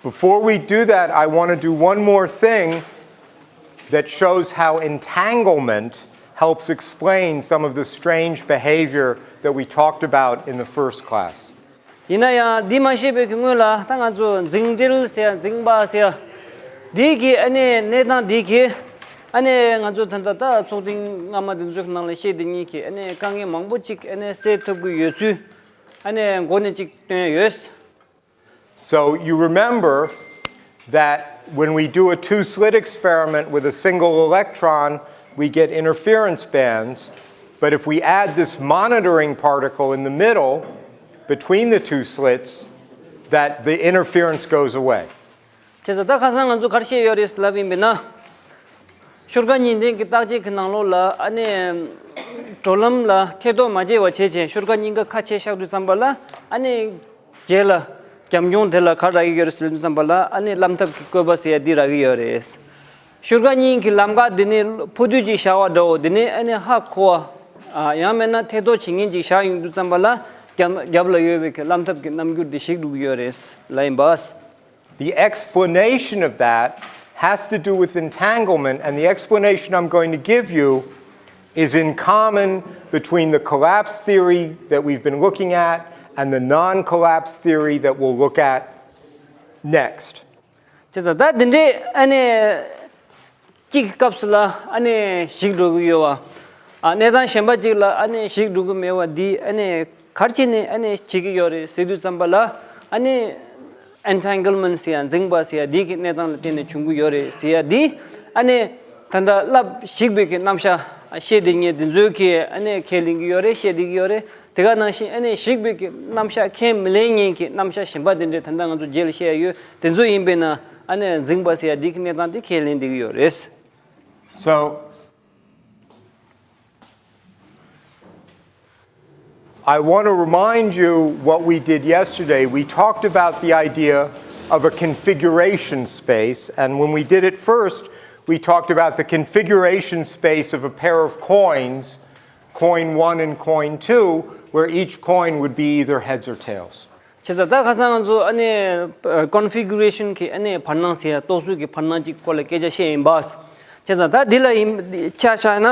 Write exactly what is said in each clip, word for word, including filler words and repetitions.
Before we do that, I want to do one more thing that shows how entanglement helps explain some of the strange behavior that we talked about in the first class. ཡིན་ན་ཡང་འདི་མ་ཤེས་པའི་གི་སྔོན་ལ་ད་ང་ཚོ་འཛིང་འབྲེལ་ཟེར་ཡ་འཛིང་པ་ཟེར་ཡ་འདི་གི་ཨ་ནི་གནས་སྟངས་འདི་གི་ཨ་ནི་ང་ཚོ་ད་ལྟ་ད་ཚོགས་ཐེངས་སྔ་མ་འདི་ཚོའི་ནང་ལ་བཤད་དེ་གཉིས་ཀྱི་ཨ་ནི་དཀའ་ངལ་མང་པོ་ཅིག་ཨ་ནི་སེལ་ཐུབ་ཀྱི་ཡོད་ཚུལ་ཨ་ནི་མགོ་ནས་ཅིག་སྟོན་ཡ་ཡོད། So you remember that when we do a two-slit experiment with a single electron, we get interference bands. But if we add this monitoring particle in the middle, between the two slits, that the interference goes away. བྱས་ཙང་ད་ཁ་སང་ང་ཚོ་ག་རེ་བཤད་ཡོད་རེད་ལབ་ཡིན་པས་ན། ཤོག་ཁ་གཉིས་ལྡན་གྱི་བརྟག་དཔྱད་ཀྱི་ནང་ལོགས་ལ་ཨ་ནི་བགྲོད་ལམ་ལ་ཐེ་གཏོགས་མ་བྱས་པ་བྱས་བྱས་ཤོག་ཁ་གཉིས་ཀ་ཁ་ཕྱེ་བཞག་དུས་ཙམ་པ་ལ་ཨ་ནི་རྗེས་ལ་རྒྱབ་ལྗོངས་དེ་ལ་ག་རེ་རག་གི་ཡོད་རེད་ཟེར་དུས་ཙམ་པ་ལ་ཨ་ནི་ལམ་ཐབས་ཀྱི་བཀོད་པ་ཟེར་ཡ་འདི་རག་གི་ཡོད་རེད། ཤོག་ཁ་གཉིས་ཀྱི་ལམ་ཁ་འདི་ནི་ཕོ་དུས་ཀྱི་བྱ་བ་འདྲ་བོ་འདི་ནི་ཨ་ནི་ཧ་གོ་བ། ཡང་མིན་ན་ཐེ་གཏོགས་བྱེད་མཁན་ཅིག་བཞག་ཡོང་དུས་ཙམ་པ་ལ་རྒྱབ་རྒྱབ་ལ་ཡོད་པའི་གི་ལམ་ཐབས་ཀྱི་རྣམ་འགྱུར་འདི་ཞིག་འགྲོ་གི་ཡོད་རེད་ལབ་ཡིན་པ། The explanation of that has to do with entanglement, and the explanation I'm going to give you is in common between the collapse theory that we've been looking at and the non collapse theory that we'll look at next. བྱས་ཙང་ད་འདི་འདྲའི་ཨ་ནི་གཅིག་གི་སྐབས་སུ་ལ་ཨ་ནི་ཞིག་འགྲོ་གི་ཡོད་བ། ཨ་གནས་སྟངས་གཞན་པ་གཅིག་ལ་ཨ་ནི་ཞིག་འགྲོ་གི་མེད་བ་འདི་ཨ་ནི་ག་རེ་བྱས་ནས་ཨ་ནི་བྱེད་ཀྱི་ཡོད་རེད་ཟེར་དུས་ཙམ་པ་ལ་ཨ་ནི་entanglement ཟེར་ཡ་འཛིང་པ་ཟེར་ཡ་འདི་གི་གནས་སྟངས་ལ་བརྟེན་ནས་བྱུང་གི་ཡོད་རེད་ཟེར་ཡ་འདི་ཨ་ནི་ད་ལྟ་བསླབ་ཞིག་པའི་གི་རྣམ་གཞག་བཤད་བསྡད་མཁན་འདི་ཚོས་གི་ཨ་ནི་ཁས་ལེན་གྱི་ཡོད་རེད། བཤད་བསྡད་ཀྱི་ཡོད་རེད། དེ་ག་ནང་བཞིན་ཨ་ནི་ཞིག་པའི་གི་རྣམ་གཞག་ཁས་མི་ལེན་མཁན་གྱི་རྣམ་གཞག་གཞན་པ་དེ་འདྲས་ད་ལྟ་ང་ཚོ་རྗེས་ལ་བཤད་ཡ་ཡོད། དེ་ཚོ་ཡིན་པས་ན་ཨ་ནི་འཛིང་པ་ཟེར་ཡ་འདི་གི་གནས་སྟངས་དེ་ཁས་ལེན་བསྡད་ཀྱི་ཡོད་རེད། So I want to remind you what we did yesterday. We talked about the idea of a configuration space, and when we did it first, we talked about the configuration space of a pair of coins, coin one and coin two, where each coin would be either heads or tails. བྱས་ཙང་ད་ཁ་སང་ང་ཚོ་ཨ་ནི་configuration གི་ཨ་ནི་བར་སྣང་ཟེར་ཡ་གཏོགས་ཚུལ་གྱི་བར་སྣང་གཅིག་སྐོར་ལ་སྐད་ཆ་བཤད་ཡིན་པ། བྱས་ཙང་ད་འདི་ལ་ཡིན་ཆ་བཞག་ན་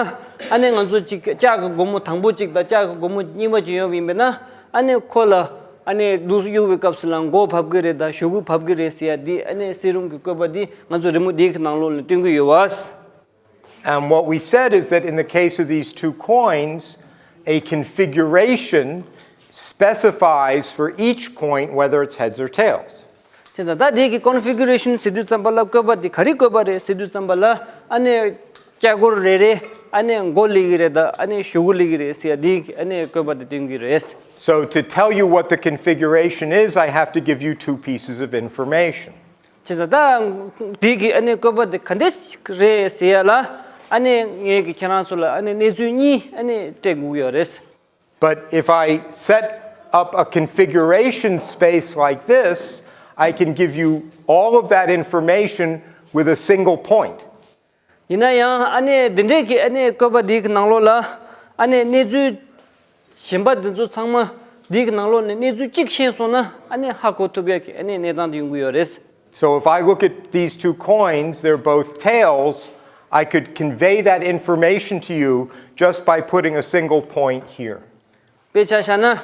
ཨ་ནི་ང་ཚོ་གཅིག་ལྕགས་ཀྱི་སྒོར་མོ་དང་པོ་གཅིག་དང་ལྕགས་ཀྱི་སྒོར་མོ་གཉིས་པ་གཅིག་ཡོད་པ་ཡིན་པས་ན་ཨ་ནི་ཁོ་ལ་ཨ་ནི་འདུག་གཡུག་པའི་སྐབས་སུ་ལ་མགོ་བབས་ཀྱི་རེད་དང་གཞུ་གུ་བབས་ཀྱི་རེད་ཟེར་ཡ་འདི་ཨ་ནི་སེལ་རུང་གི་བཀོད་པ་འདི་ང་ཚོ་རི་མོ་འདིའི་གི་ནང་ལོགས་ལ་སྟོན་གྱི་ཡོད་པ། And what we said is that in the case of these two coins, a configuration specifies for each coin whether it's heads or tails. དེ་ཙང་ད་དེ་གི་configuration ཟེར་དུས་ཙམ་པ་ལ་བཀོད་པ་དེ་ག་རེ་བཀོད་པ་རེད་ཟེར་དུས་ཙམ་པ་ལ་ཨ་ནི་ལྕགས་སྒོར་རེ་རེ་ཨ་ནི་མགོ་སླེབས་ཀྱི་རེད་ད་ཨ་ནི་གཞུ་གུ་སླེབས་ཀྱི་རེད་ཟེར་ཡ་དེ་གི་ཨ་ནི་བཀོད་པ་དེ་སྟོན་གྱི་རེད། So to tell you what the configuration is, I have to give you two pieces of information. བྱས་ཙང་ད་དེ་གི་ཨ་ནི་བཀོད་པ་དེ་ག་འདྲས་རེད་ཟེར་ཡ་ལ་ཨ་ནི་ངས་གི་ཁྱེད་རང་ཚོ་ལ་ཨ་ནི་གནས་ཚུལ་གཉིས་ཨ་ནི་སྤྲད་དགོས་ཡོད་རེད། But if I set up a configuration space like this, I can give you all of that information with a single point. ཡིན་ན་ཡང་ཨ་ནི་འདི་འདྲས་ཀྱི་ཨ་ནི་བཀོད་པ་འདི་གི་ནང་ལོགས་ལ་ཨ་ནི་གནས་ཚུལ་གཞན་པ་འདི་ཚོ་ཚང་མ་འདི་གི་ནང་ལོགས་ནས་གནས་ཚུལ་གཅིག་ཤེས་སོང་ན་ཨ་ནི་ཧ་གོ་ཐུབ་ཡ་གི་ཨ་ནི་གནས་སྟངས་དེ་ཡོང་གི་ཡོད་རེད། So if I look at these two coins, they're both tails, I could convey that information to you just by putting a single point here. དཔེ་ཆ་བཞག་ན།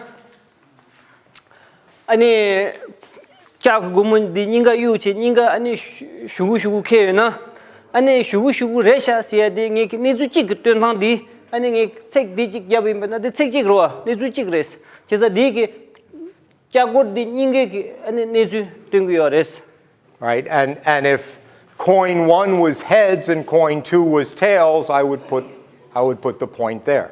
ཨ་ནི། ལྕགས་ཀྱི་སྒོར་མོ་འདི་སྙིང་ག་གཡུག་བྱས་སྙིང་ག་ཨ་ནི་གཞུ་གུ་གཞུ་གུ་ཁེལ་ཡོད་ན། ཨ་ནི་གཞུ་གུ་གཞུ་གུ་རེད་ཤག་ཟེར་ཡ་དེ་ངས་ཀྱི་གནས་ཚུལ་གཅིག་གི་སྟོན་སྟངས་འདི་ཨ་ནི་ངས་ཚེག་འདི་གཅིག་བརྒྱབ་ཡིན་པ་ན་འདི་ཚེག་གཅིག་རེད་བ་གནས་ཚུལ་གཅིག་རེད། བྱས་ཙང་འདི་གི་ལྕགས་སྒོར་འདི་སྙིང་གའི་གི་ཨ་ནི་གནས་ཚུལ་སྟོན་གི་ཡོད་རེད། Right, and, and if coin one was heads and coin two was tails, I would put, I would put the point there.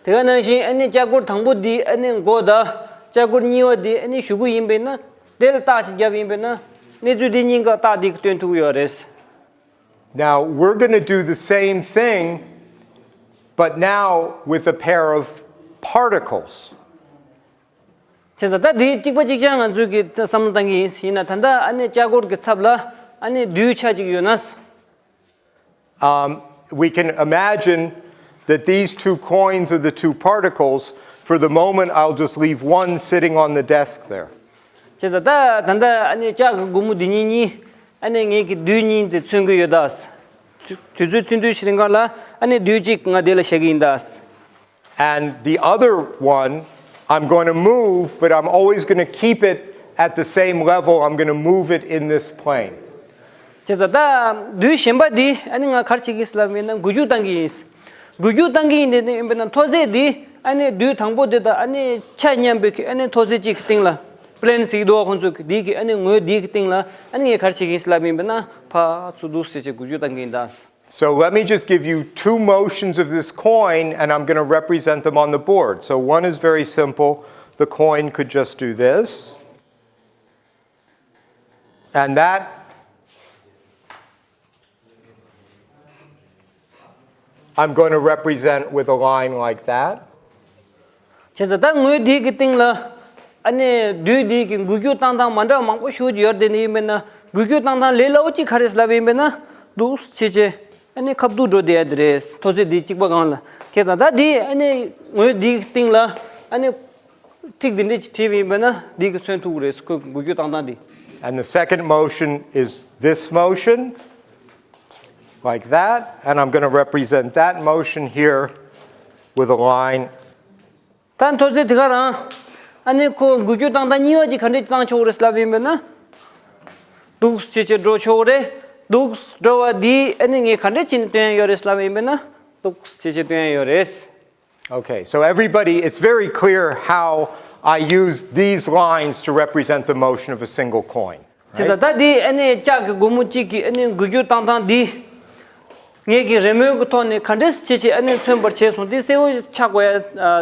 དེ་ག་ནང་བཞིན་ཨ་ནི་ལྕགས་སྒོར་དང་པོ་འདི་ཨ་ནི་མགོ་དང་ལྕགས་སྒོར་གཉིས་པ་འདི་ཨ་ནི་གཞུ་གུ་ཡིན་པས་ན་དེ་ལ་རྟགས་ཅིག་བརྒྱབ་ཡིན་པས་ན་གནས་ཚུལ་འདི་གཉིས་ཀ་རྟགས་འདི་སྟོན་ཐུབ་ཀྱི་ཡོད་རེད། Now we're going to do the same thing, but now with a pair of particles. བྱས་ཙང་ད་འདི་གཅིག་པ་གཅིག་རྐྱང་ང་ཚོས་ཀྱི་བསམ་བློ་བཏང་གི་ཡིན། ཡིན་ན་ད་ལྟ་ཨ་ནི་ལྕགས་སྒོར་གྱི་ཚབ་ལ་ཨ་ནི་རྡུལ་ཆ་གཅིག་ཡོད་ན། Um, we can imagine that these two coins are the two particles. For the moment, I'll just leave one sitting on the desk there. བྱས་ཙང་ད་ད་ལྟ་ཨ་ནི་ལྕགས་ཀྱི་སྒོར་མོ་འདི་གཉིས་གཉིས་ཨ་ནི་ངེད་ཀྱི་རྡུལ་གཉིས་དེ་མཚོན་གྱི་ཡོད་ད། དུས་ཚོད་ཐུང་ཐུང་ཞིག་རིང་ག་ལ་ཨ་ནི་རྡུལ་གཅིག་ང་དེ་ལ་བཞག་གི་ཡིན་ད། And the other one, I'm going to move, but I'm always going to keep it at the same level. I'm going to move it in this plane. བྱས་ཙང་ད་རྡུལ་གཞན་པ་འདི་ཨ་ནི་ང་ག་རེ་བྱེད་ཀྱི་ཡིན་ལབ་ཡིན་ན་འགུལ་སྐྱོད་བཏང་གི་ཡིན། འགུལ་སྐྱོད་བཏང་གི་ཡིན་དེ་ནི་ཡིན་པས་ན་མཐོ་ཚད་འདི་ཨ་ནི་རྡུལ་དང་པོ་དེ་དང་ཨ་ནི་ཆ་མཉམ་པའི་ཨ་ནི་མཐོ་ཚད་གཅིག་གི་སྟེང་ལ་པླེན་ཟེར་གྱི་འདུག་ཁོང་ཚོས་འདི་གི་ཨ་ནི་ངོས་འདི་གི་སྟེང་ལ་ཨ་ནི་ངས་ག་རེ་བྱེད་ཀྱི་ཡིན་ལབ་ཡིན་པས་ན་ཕར་ཚུར་འདུག་ཟེར་བྱས་འགུལ་སྐྱོད་བཏང་གི་ཡིན་ད། So let me just give you two motions of this coin, and I'm going to represent them on the board. So one is very simple. The coin could just do this. And that, I'm going to represent with a line like that. བྱས་ཙང་ད་ངོས་འདི་གི་སྟེང་ལ་ཨ་ནི་རྡུལ་འདི་གི་འགུལ་སྐྱོད་བཏང་སྟངས་མ་འདྲ་བ་མང་པོ་ཞེ་པོ་ཅིག་ཡོད་དེ་ནི་ཡིན་པས་ན་འགུལ་སྐྱོད་བཏང་སྟངས་ལས་སླ་བོ་གཅིག་ག་རེ་ལབ་ཡིན་པས་ན་འདུག་བྱས་བྱས་ཨ་ནི་ཁ་བསྡུ་འགྲོ་བསྡད་ཡ་དེ་རེད། མཐོ་ཚད་འདི་གཅིག་པ་སྒང་ལ། བྱས་ཙང་ད་འདི་ཨ་ནི་ངོས་འདི་གི་སྟེང་ལ་ཨ་ནི་ཐིག་འདི་འདྲས་ཅིག་བྲིས་པ་ཡིན་པས་ན་འདི་གི་མཚོན་ཐུབ་ཀྱི་རེད། ཁོས་འགུལ་སྐྱོད་བཏང་སྟངས་འདི། And the second motion is this motion, like that, and I'm going to represent that motion here with a line. ད་མཐོ་ཚད་དེ་ག་རང་ཨ་ནི་ཁོ་འགུལ་སྐྱོད་བཏང་སྟངས་གཉིས་པ་ཅིག་ག་འདྲས་ཅིག་བཏང་ཆོག་གི་རེད་ལབ་ཡིན་པས་ན། འདུག་བྱས་བྱས་འགྲོ་ཆོག་གི་རེད། འདུག་འགྲོ་བ་འདི་ཨ་ནི་ངས་ག་འདྲས་བྱས་ནས་སྟོན་ཡ་ཡོད་རེད་ལབ་ཡིན་པས་ན་འདུག་བྱས་བྱས་སྟོན་ཡ་ཡོད་རེད། Okay, so everybody, it's very clear how I use these lines to represent the motion of a single coin. བྱས་ཙང་ད་འདི་ཨ་ནི་ལྕགས་ཀྱི་སྒོར་མོ་གཅིག་གི་ཨ་ནི་འགུལ་སྐྱོད་བཏང་སྟངས་འདི་ངེད་ཀྱི་རི་མོའི་གི་ཐོག་ནས་ག་འདྲས་བྱས་བྱས་ཨ་ནི་མཚོན་པར་བྱས་སོང་། འདི་གསལ་བོ་ཆགས་དགོས་ཡ་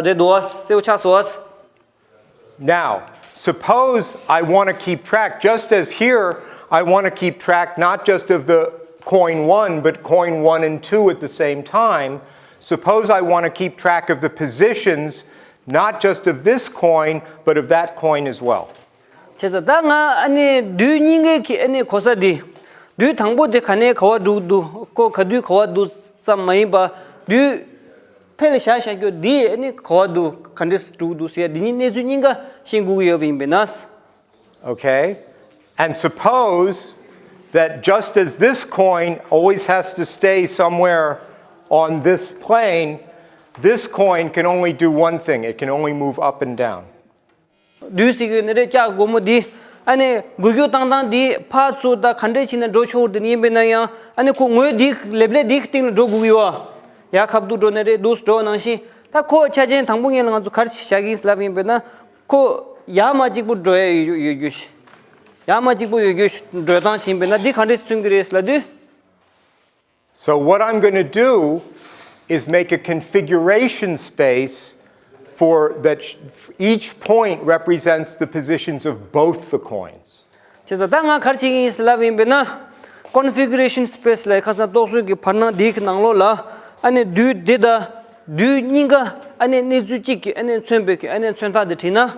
རེད་འདུག་བ། གསལ་བོ་ཆགས་སོང་བ། Now, suppose I want to keep track, just as here, I want to keep track not just of the coin one, but coin one and two at the same time. Suppose I want to keep track of the positions, not just of this coin, but of that coin as well. བྱས་ཙང་ད་ང་ཨ་ནི་རྡུལ་གཉིས་ཀའི་གི་ཨ་ནི་གོ་ས་འདི། རྡུལ་དང་པོ་དེ་ག་ནས་ག་བ་འགྲོ་གི་འདུག་ཁོ་ག་དུས་ག་བ་འདུག་ཙམ་མ་ཡིན་པ། རྡུལ་ཕལ་བཞག་བཞག་རྒྱུ་འདི་ཨ་ནི་ག་བ་འདུག་ག་འདྲས་འགྲོ་གི་འདུག་ཟེར་ཡ་འདི་གཉིས་གནས་ཚུལ་གཉིས་ཀ་ཤེས་དགོས་ཀྱི་ཡོད་པ་ཡིན་པས་ན། Okay? And suppose that just as this coin always has to stay somewhere on this plane, this coin can only do one thing. It can only move up and down. རྡུལ་ཟེར་གྱི་ནི་རེད། ལྕགས་སྒོར་མོ་འདི་ཨ་ནི་འགུལ་སྐྱོད་བཏང་སྟངས་འདི་ཕར་ཚུར་དང་ག་འདྲས་བྱས་ནས་འགྲོ་ཆོག་འདི་ཡིན་པས་ན་ཡང་ཨ་ནི་ཁོ་ངོས་འདི་ལེབ་ལེབ་འདི་གི་སྟེང་ལ་འགྲོ་དགོས་ཀྱི་ཡོད། ཡར་ཁ་བསྡུ་འགྲོ་ནི་རེད། འདུག་འགྲོ་ནང་བཞིན་ད་ཁོ་ཆ་ཅན་དང་པོ་ངེད་ལ་ང་ཚོ་ག་རེ་བཞག་གི་ཡིན་ལབ་ཡིན་པས་ན་ཁོ་ཡར་མར་གཅིག་པུ་འགྲོ་ཡ་ཡོད་ཡོད་རྒྱུ་ཞིག་ཡར་མར་གཅིག་པུ་ཡོད་རྒྱུ་ཞིག་འགྲོ་སྟངས་བྱས་ཡིན་པས་ན་འདི་ག་འདྲས་མཚོན་གྱི་རེད་ལབ་དུས། So what I'm going to do is make a configuration space for that sh- each point represents the positions of both the coins. བྱས་ཙང་ད་ང་ག་རེ་བྱེད་ཀྱི་ཡིན་ལབ་ཡིན་པས་ན། configuration space ལབ་ཁ་སང་རྟོག་བཟོ་གི་བར་སྣང་འདི་གི་ནང་ལོགས་ལ་ཨ་ནི་རྡུལ་འདི་དང་རྡུལ་གཉིས་ཀ་ཨ་ནི་གནས་ཚུལ་གཅིག་གི་ཨ་ནི་མཚོན་པའི་གི་ཨ་ནི་མཚོན་རྟགས་འདི་བྲིས་ན།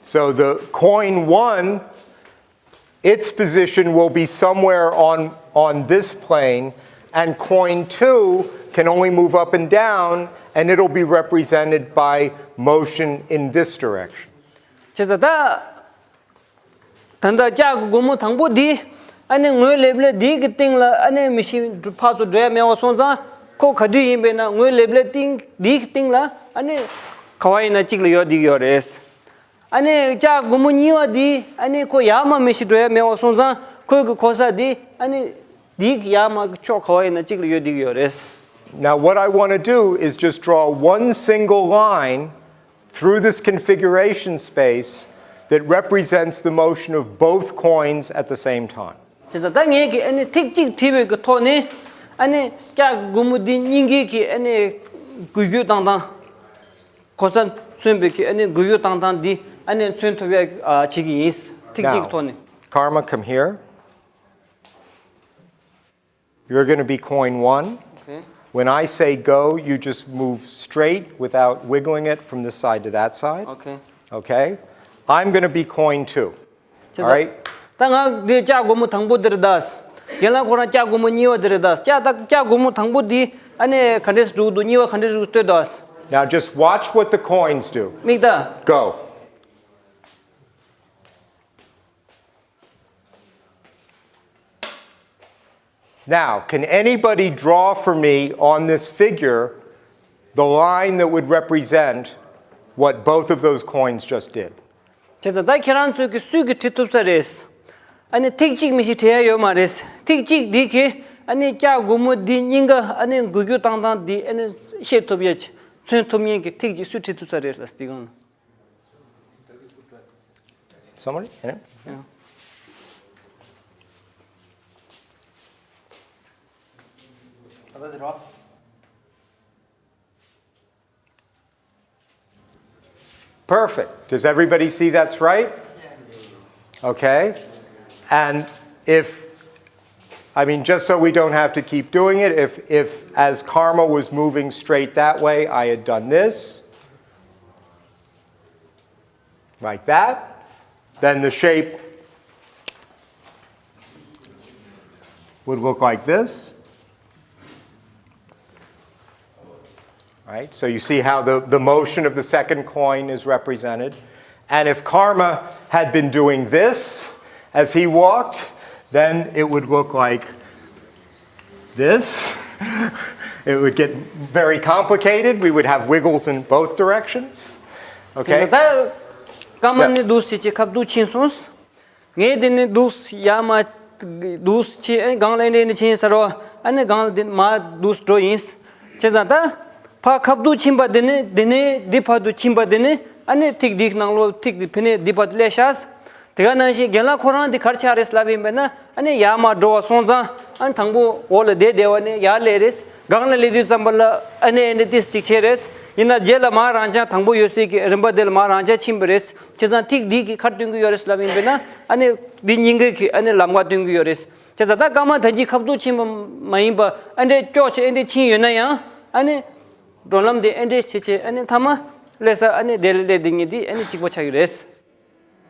So the coin one, its position will be somewhere on, on this plane, and coin two can only move up and down, and it'll be represented by motion in this direction. བྱས་ཙང་ད་ད་ལྟ་ལྕགས་ཀྱི་སྒོར་མོ་དང་པོ་འདི་ཨ་ནི་ངོས་ལེབ་ལེབ་འདི་གི་སྟེང་ལ་ཨ་ནི་མི་ཤི་ཕར་ཚུར་འགྲོ་ཡ་མེད་པ་སོང་ཙང་ཁོ་ག་དུས་ཡིན་པས་ན་ངོས་ལེབ་ལེབ་སྟེང་འདི་གི་སྟེང་ལ་ཨ་ནི་ག་བ་ཡིན་ན་གཅིག་ལ་ཡོད་བསྡད་ཀྱི་ཡོད་རེད། ཨ་ནི་ལྕགས་སྒོར་མོ་གཉིས་པ་འདི་ཨ་ནི་ཁོ་ཡར་མར་མི་ཤི་འགྲོ་ཡ་མེད་པ་སོང་ཙང་ཁོའི་གི་གོ་ས་འདི་ཨ་ནི་འདི་གི་ཡར་མར་གི་ཕྱོགས་ག་བ་ཡིན་ན་གཅིག་ལ་ཡོད་བསྡད་ཀྱི་ཡོད་རེད། Now, what I want to do is just draw one single line through this configuration space that represents the motion of both coins at the same time. བྱས་ཙང་ད་ངས་ཀྱི་ཨ་ནི་ཐིག་གཅིག་བྲིས་པའི་གི་ཐོག་ནས་ཨ་ནི་ལྕགས་ཀྱི་སྒོར་མོ་འདི་གཉིས་ཀའི་གི་ཨ་ནི་འགུལ་སྐྱོད་བཏང་སྟངས། གོ་ས་མཚོན་པའི་གི་ཨ་ནི་འགུལ་སྐྱོད་བཏང་སྟངས་འདི་ཨ་ནི་མཚོན་ཐུབ་ཡ་བྱེད་ཀྱི་ཡིན། ཐིག་གཅིག་གི་ཐོག་ནས། Karma, come here. You're going to be coin one. Okay. When I say go, you just move straight without wiggling it from this side to that side. Okay. Okay? I'm going to be coin two. All right? ད་ང་འདི་ལྕགས་སྒོར་མོ་དང་པོ་འདིར་ད། རྒན་ལགས་ཁོ་རང་ལྕགས་སྒོར་མོ་གཉིས་པ་འདིར་ད། ལྕགས་ད་ལྕགས་སྒོར་མོ་དང་པོ་འདི་ཨ་ནི་ག་འདྲས་འགྲོ་འདུག་གཉིས་པ་ག་འདྲས་འགྲོ་ལྟོས་ད། Now just watch what the coins do. མིག་ད། Go. Now, can anybody draw for me on this figure the line that would represent what both of those coins just did? བྱས་ཙང་ད་ཁྱེད་རང་ཚོས་ཀྱི་སུས་ཀྱི་བྲི་ཐུབ་ས་རེད། ཨ་ནི་ཐིག་གཅིག་མི་ཤེས་བྲི་ཡ་ཡོད་མ་རེད། ཐིག་གཅིག་འདི་གིས་ཨ་ནི་ལྕགས་སྒོར་མོ་འདི་སྙིང་ག་ཨ་ནི་འགུལ་སྐྱོད་བཏང་སྟངས་འདི་ཨ་ནི་ཤེས་ཐུབ་ཡ་མཚོན་ཐུབ་མཁན་གྱི་ཐིག་གཅིག་སུས་བྲི་ཐུབ་ས་རེད་ལ་འདི་གང་ལ། Somebody? Anyone? Yeah. Perfect. Does everybody see that's right? Okay. And if, I mean, just so we don't have to keep doing it, if, if as karma was moving straight that way, I had done this, like that, then the shape would look like this. Right? So you see how the, the motion of the second coin is represented. And if karma had been doing this as he walked, then it would look like this. It would get very complicated. We would have wiggles in both directions. Okay? ད་ཀརྨ་ནི་འདུག་སེ་ཅིག་ཁ་བསྡུ་ཕྱིན་སོང་། ངས་དེ་ནས་འདུག་ཡ་མ་འདུག་ཆེ་ཨེ་སྒང་ལ་འདྲེ་འདྲེ་ཆེན་ཟེར་བ་ཨ་ནི་སྒང་ལ་དེ་མ་འདུག་འགྲོ་ཡིན། བྱས་ཙང་ད་ཕ་ཁ་བསྡུ་ཕྱིན་པ་དེ་ནས་དེ་ནས་འདི་བར་དུ་ཕྱིན་པ་དེ་ནས་ཨ་ནི་ཐིག་འདི་ནང་ལོགས་ཐིག་འདི་ཕི་ནས་འདི་བར་དུ་སླེབས་ཤག་དེ་ག་ནང་བཞིན་རྒན་ལགས་ཁོ་རང་འདི་གར་ཆགས་རེད་ལབ་ཡིན་པས་ན་ཨ་ནི་ཡར་མར་འགྲོ་བ་སོང་ཙང་ཨ་ནི་དང་པོ་འོག་ལ་བསྡད་བསྡད་བ་ནས་ཡར་སླེབས་རེད། སྒང་ལ་སླེབས་དུས་ཙམ་པ་ལ་ཨ་ནི་ཨེ་འདྲེ་ཏིས་གཅིག་བྱས་རེད། ཡིན་ན་རྗེས་ལ་མར་རང་ཅག་དང་པོ་ཡོད་སའི་གི་རིམ་པ་དེ་ལ་མར་རང་ཅག་ཕྱིན་པ་རེད། བྱས་ཙང་ཐིག་འདི་གི་གར་སྟོན་གི་ཡོད་རེད་ལབ་ཡིན་པས་ན་ཨ་ནི་འདི་སྙིང་གའི་གི་ཨ་ནི་ལམ་ཁ་སྟོན་གི་ཡོད་རེད། བྱས་ཙང་ད་སྐར་མ་ད་གཅིག་ཁ་བསྡུ་ཕྱིན་པ་མ་ཡིན་པ་ཨ་འདྲས་ཀྱོག་ཆེ་ཨེ་འདྲས་ཕྱིན་ཡོད་ན་ཡང་ཨ་ནི་འགྲོ་ལམ་དེ་ཨེ་འདྲས་བྱེད་ཆེ་ཨ་ནི་མཐའ་མ་སླེབས་ས་ཨ་ནི་དེ་ལ་སླེབས་དེ་ངེས་དེ་ཨ་ནི་གཅིག་པ་ཆགས་ཀྱི་རེད།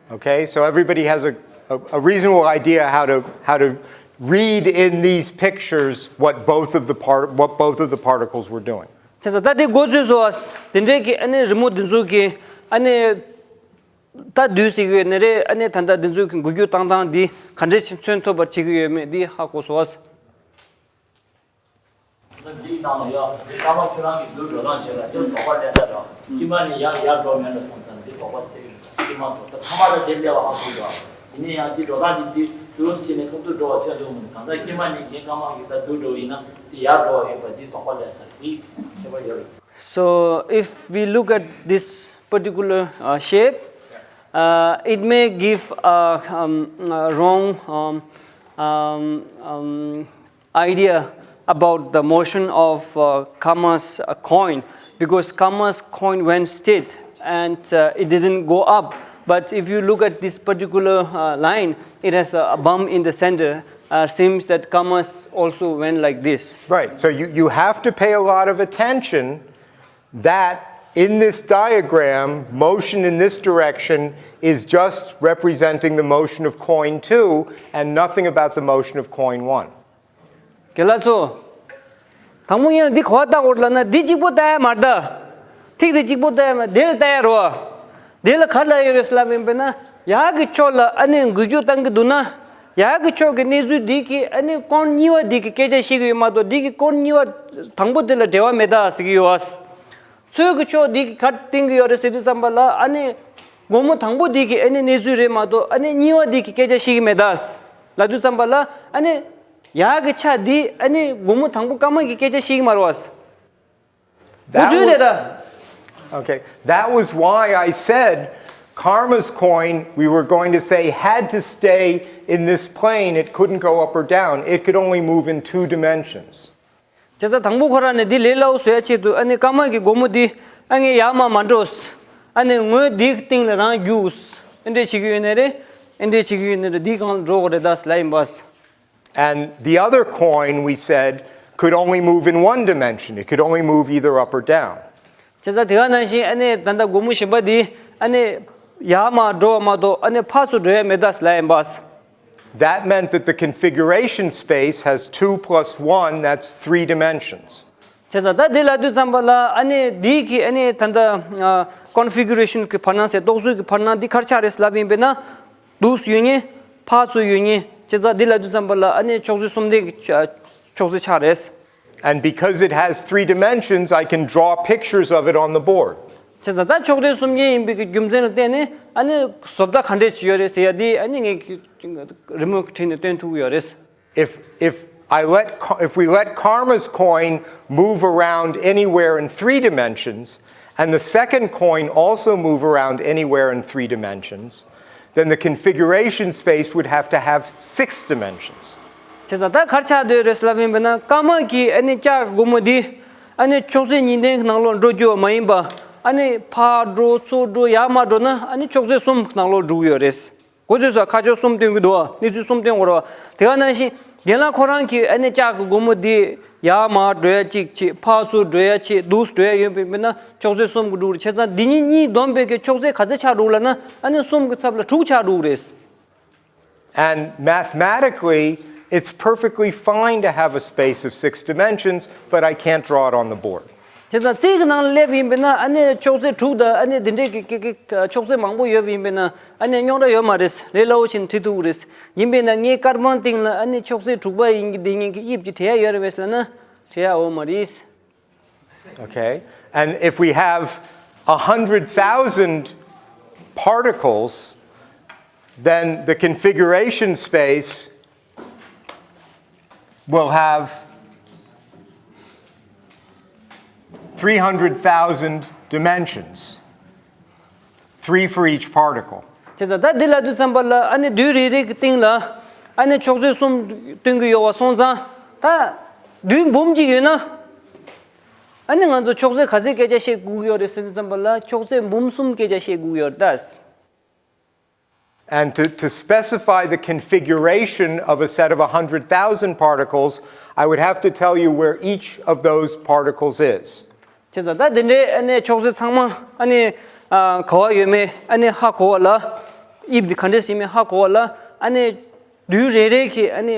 Okay, so everybody has a, a, a reasonable idea how to, how to read in these pictures what both of the part, what both of the particles were doing. བྱས་ཙང་ད་དེ་མགོ་ཚོས་སོ་བ། དེ་འདྲའི་གི་ཨ་ནི་རི་མོ་འདི་ཚོ་གི་ཨ་ནི་ད་བསྡུས་ཟེར་གི་ཡོད་ནི་རེད། ཨ་ནི་ད་ལྟ་འདི་ཚོ་གི་འགུལ་སྐྱོད་བཏང་སྟངས་འདི་ག་འདྲས་མཚོན་ཐུབ་པར་བྱེད་ཀྱི་ཡོད་མེད་འདི་ཧ་གོ་སོ་བ། འདིའི་ནང་ལ་ཡ། འདི་སྐར་མ་ཁྱོད་རང་གིས་རྡུལ་འགྲོ་སྟངས་བྱས་ལ་དེ་དོགས་པ་སླེབས་ས་རེད། དཀྱིལ་མ་ནས་ཡར་ཡར་འགྲོ་མེད་ལ་བསམ་ཙང་འདི་དོགས་པ་སེལ་གྱི་རེད། དཀྱིལ་མ་འགྲོ་ད་ཐ་མ་ལ་དེ་སླེབས་པ་ཧ་གོ་འགྲོ། ཡིན་ན་ཡང་འདི་འགྲོ་སྟངས་འདི་འདི་རྡུལ་ཕྱིན་ནས་ཐོག་ཏུ་འགྲོ་བ་ཚོད་འདུག་མིན་གང་ཟག་དཀྱིལ་མ་ནས་ངའི་སྐར་མ་གིས་ད་རྡུལ་འགྲོ་ཡིན་ན་འདི་ཡར་འགྲོ་བ་ཡོད་པ་འདི་དོགས་པ་སླེབས་ས་རེད། འདི་ཁྱད་པར་ཡོད་རེད། So if we look at this particular uh, shape, uh, it may give a, um, a wrong um, um, um, idea about the motion of uh, karma's uh, coin, because karma's coin went straight and uh, it didn't go up. But if you look at this particular uh, line, it has a bump in the center. Uh, seems that karma's also went like this. Right, so you, you have to pay a lot of attention that in this diagram, motion in this direction is just representing the motion of coin two and nothing about the motion of coin one. རྒན་ལགས་ཚོ། དང་པོ་ཡང་འདི་ག་པར་ལྟ་དགོས་ལབ་ན་འདི་གཅིག་པོ་ལྟ་ཡ་མ་རེད་ད། ཐིག་དེ་གཅིག་པོ་ལྟ་ཡ་མ་རེད། དེ་ལ་ལྟ་ཡ་རོ། དེ་ལ་ག་ལ་ཡོད་རེད་ལབ་ཡིན་པས་ན་ཡར་གི་ཕྱོགས་ལ་ཨ་ནི་འགུལ་སྐྱོད་བཏང་གི་འདུག་ན། ཡར་གི་ཕྱོགས་ཀྱི་གནས་ཚུལ་འདི་གི་ཨ་ནི་ཀོན་གཉིས་པ་འདི་གི་སྐད་ཆ་བཤད་ཀྱི་ཡོད་མ་གཏོགས་འདི་གི་ཀོན་གཉིས་པ་དང་པོ་དེ་ལ་འབྲེལ་བ་མེད་ད་ཟེར་གྱི་ཡོད། ཚུར་གི་ཕྱོགས་འདི་གི་ག་རེ་བསྟན་གྱི་ཡོད་རེད་ཟེར་དུས་ཙམ་པ་ལ་ཨ་ནི་སྒོར་མོ་དང་པོ་འདི་གི་ཨ་ནི་གནས་ཚུལ་རེད་མ་གཏོགས་ཨ་ནི་གཉིས་པ་འདི་གི་སྐད་ཆ་བཤད་ཀྱི་མེད་ད་ལབ་དུས་ཙམ་པ་ལ་ཨ་ནི་ཡར་གི་ཆ་འདི་ཨ་ནི་སྒོར་མོ་དང་པོ་སྐར་མ་གི་སྐད་ཆ་བཤད་ཀྱི་མ་རེད་བ། That འོ་ཚོད་རེད་ད། Okay, that was why I said karma's coin, we were going to say, had to stay in this plane. It couldn't go up or down. It could only move in two dimensions. བྱས་ཙང་དང་པོ་ཁོ་རང་ནས་འདི་ལས་སླ་བོ་བཟོ་ཡ་ཆེད་དུ་ཨ་ནི་སྐར་མ་གི་སྒོར་མོ་འདི་ཨ་ངས་ཡར་མར་མ་འགྲོ། ཨ་ནི་ངོས་འདིའི་སྟེང་ལ་རང་རྒྱུགས། ཨེ་འདྲས་བྱེད་ཀྱི་ཡོད་ནི་རེད། ཨེ་འདྲས་བྱེད་ཀྱི་ཡོད་ནི་རེད། འདིའི་སྒང་ལ་འགྲོ་དགོས་རེད་ད་ལབ་ཡིན་པ། And the other coin, we said, could only move in one dimension. It could only move either up or down. བྱས་ཙང་དེ་ག་ནང་བཞིན་ཨ་ནི་ད་ལྟ་སྒོར་མོ་གཞན་པ་འདི་ཨ་ནི་ཡར་མར་འགྲོ་བ་མ་གཏོགས་ཨ་ནི་ཕར་ཚུར་འགྲོ་ཡ་མེད་ད་ལབ་ཡིན་པ། That meant that the configuration space has two plus one, that's three dimensions. བྱས་ཙང་ད་འདི་ལབ་དུས་ཙམ་པ་ལ་ཨ་ནི་འདི་གི་ཨ་ནི་ད་ལྟ་ཀོན་ཕི་གུ་རེ་ཤན་གི་བར་སྣང་ཟེར་རྟོག་བཟོ་གི་བར་སྣང་འདི་ག་རེ་ཆགས་རེད་ལབ་ཡིན་པས་ན། འདུག་སེ་ཡོད་མཁན། ཕར་ཚུར་ཡོད་མཁན། བྱས་ཙང་འདི་ལབ་དུས་ཙམ་པ་ལ་ཨ་ནི་ཕྱོགས་བཟོ་གསུམ་ལྡན་གྱི་ ཕྱོགས་རྩེ་ཆགས་རེད། And because it has three dimensions, I can draw pictures of it on the board. བྱས་ཙང་ད་ཕྱོགས་སྡེ་གསུམ་ཅན་ཡིན་པའི་གི་རྒྱུ་མཚན་ལ་བརྟེན་ནས་ཨ་ནི་བཟོ་ལྟ་ག་འདྲས་ཅིག་ཡོད་རེད་ཟེར་ཡ་དེ་ཨ་ནི་ངས་རི་མོ་བྲིས་ནས་སྟོན་ཐུབ་ཀྱི་ཡོད་རེད། If if I let if we let karma's coin move around anywhere in three dimensions, and the second coin also move around anywhere in three dimensions, then the configuration space would have to have six dimensions. བྱས་ཙང་ད་ག་རེ་ཆགས་བསྡད་རེད་ལབ་ཡིན་པས་ན། ཀརྨ་གི་ཨ་ནི་ལྕགས་སྒོར་མོ་འདི་ཨ་ནི་ཕྱོགས་རྩེ་གཉིས་ལྡན་གྱི་ནང་ལོགས་འགྲོ་རྒྱུ་མ་ཡིན་པ། ཨ་ནི་ཕར་འགྲོ་ཚུར་འགྲོ་ཡར་མར་འགྲོ་ན་ཨ་ནི་ཕྱོགས་རྩེ་གསུམ་གྱི་ནང་ལོགས་འགྲོ་གི་ཡོད་རེད། གོ་ཚོད་ས་ཁ་ཕྱོགས་གསུམ་སྟོན་གྱི་འདུག་གནས་ཚུལ་གསུམ་སྟོན་དགོས་རེད་བ། དེ་ག་ནང་བཞིན་རྒན་ལགས་ཁོ་རང་གིས་ཨ་ནི་ལྕགས་ཀྱི་སྒོར་མོ་འདི་ཡར་མར་འགྲོ་ཡ་གཅིག་བྱེད། ཕར་ཚུར་འགྲོ་ཡ་བྱེད། འདུག་འགྲོ་ཡ་ཡོད་པ་ཡིན་པས་ན་ཕྱོགས་རྩེ་གསུམ་གྱི་འགྲོ་གི་རེད། བྱས་ཙང་འདི་གཉིས་གཉིས་བསྡོམས་པའི་གི་ཕྱོགས་རྩེ་ག་ཚད་ཆགས་འགྲོ་གི་ལབ་ན་ཨ་ནི་གསུམ་གྱི་ཚབ་ལ་དྲུག་ཆགས་འགྲོ་གི་རེད། And mathematically, it's perfectly fine to have a space of six dimensions, but I can't draw it on the board. བྱས་ཙང་རྩིས་ཀྱི་ནང་ལ་སླེབས་ཡིན་པས་ན་ཨ་ནི་ཕྱོགས་རྩེ་དྲུག་དང་ཨ་ནི་འདི་འདྲའི་གི་གི་གི་ཕྱོགས་རྩེ་མང་པོ་ཡོད་པ་ཡིན་པས་ན་ཨ་ནི་རྙོག་དྲ་ཡོད་མ་རེད། ལས་སླ་བོ་བྱས་ནས་བྲིས་ཐུབ་ཀྱི་རེད། ཡིན་པས་ན་ངའི་ཀརྨ་སྟེང་ལ་ཨ་ནི་ཕྱོགས་རྩེ་དྲུག་པ་ཡིན་གྱི་འདི་ཉིད་ཀྱི་དབྱིབས་ཀྱི་བྲི་ཡ་ཡོད་རེད་པས་ལབ་ན་བྲི་ཡ་འོ་མ་རེད། Okay. And if we have a hundred thousand particles, then the configuration space will have three hundred thousand dimensions, three for each particle. བྱས་ཙང་ད་འདི་ལབ་དུས་ཙམ་པ་ལ་ཨ་ནི་རྡུལ་རེ་རེ་གི་སྟེང་ལ་ཨ་ནི་ཕྱོགས་རྩེ་གསུམ་སྟོན་གྱི་ཡོད་པ་སོང་ཙང་། ད་རྡུལ་འབུམ་གཅིག་ཡོད་ན་ཨ་ནི་ང་ཚོ་ཕྱོགས་རྩེ་ག་ཚད་སྐད་ཆ་བཤད་དགོས་ཀྱི་ཡོད་རེད་ཟེར་དུས་ཙམ་པ་ལ་ཕྱོགས་རྩེ་འབུམ་གསུམ་སྐད་ཆ་བཤད་དགོས་ཀྱི་ཡོད་རེད་ད། And to, to specify the configuration of a set of a hundred thousand particles, I would have to tell you where each of those particles is. བྱས་ཙང་ད་དེ་འདྲའི་ཨ་ནི་ཕྱོགས་རྩེ་ཚང་མ་ཨ་ནི་ཨ་ག་བ་ཡོད་མེད་ཨ་ནི་ཧ་གོ་བ་ལ། དབྱིབས་འདི་ག་འདྲས་ཡིན་མིན་ཧ་གོ་བ་ལ་ཨ་ནི་རྡུལ་རེ་རེ་གི་ཨ་ནི་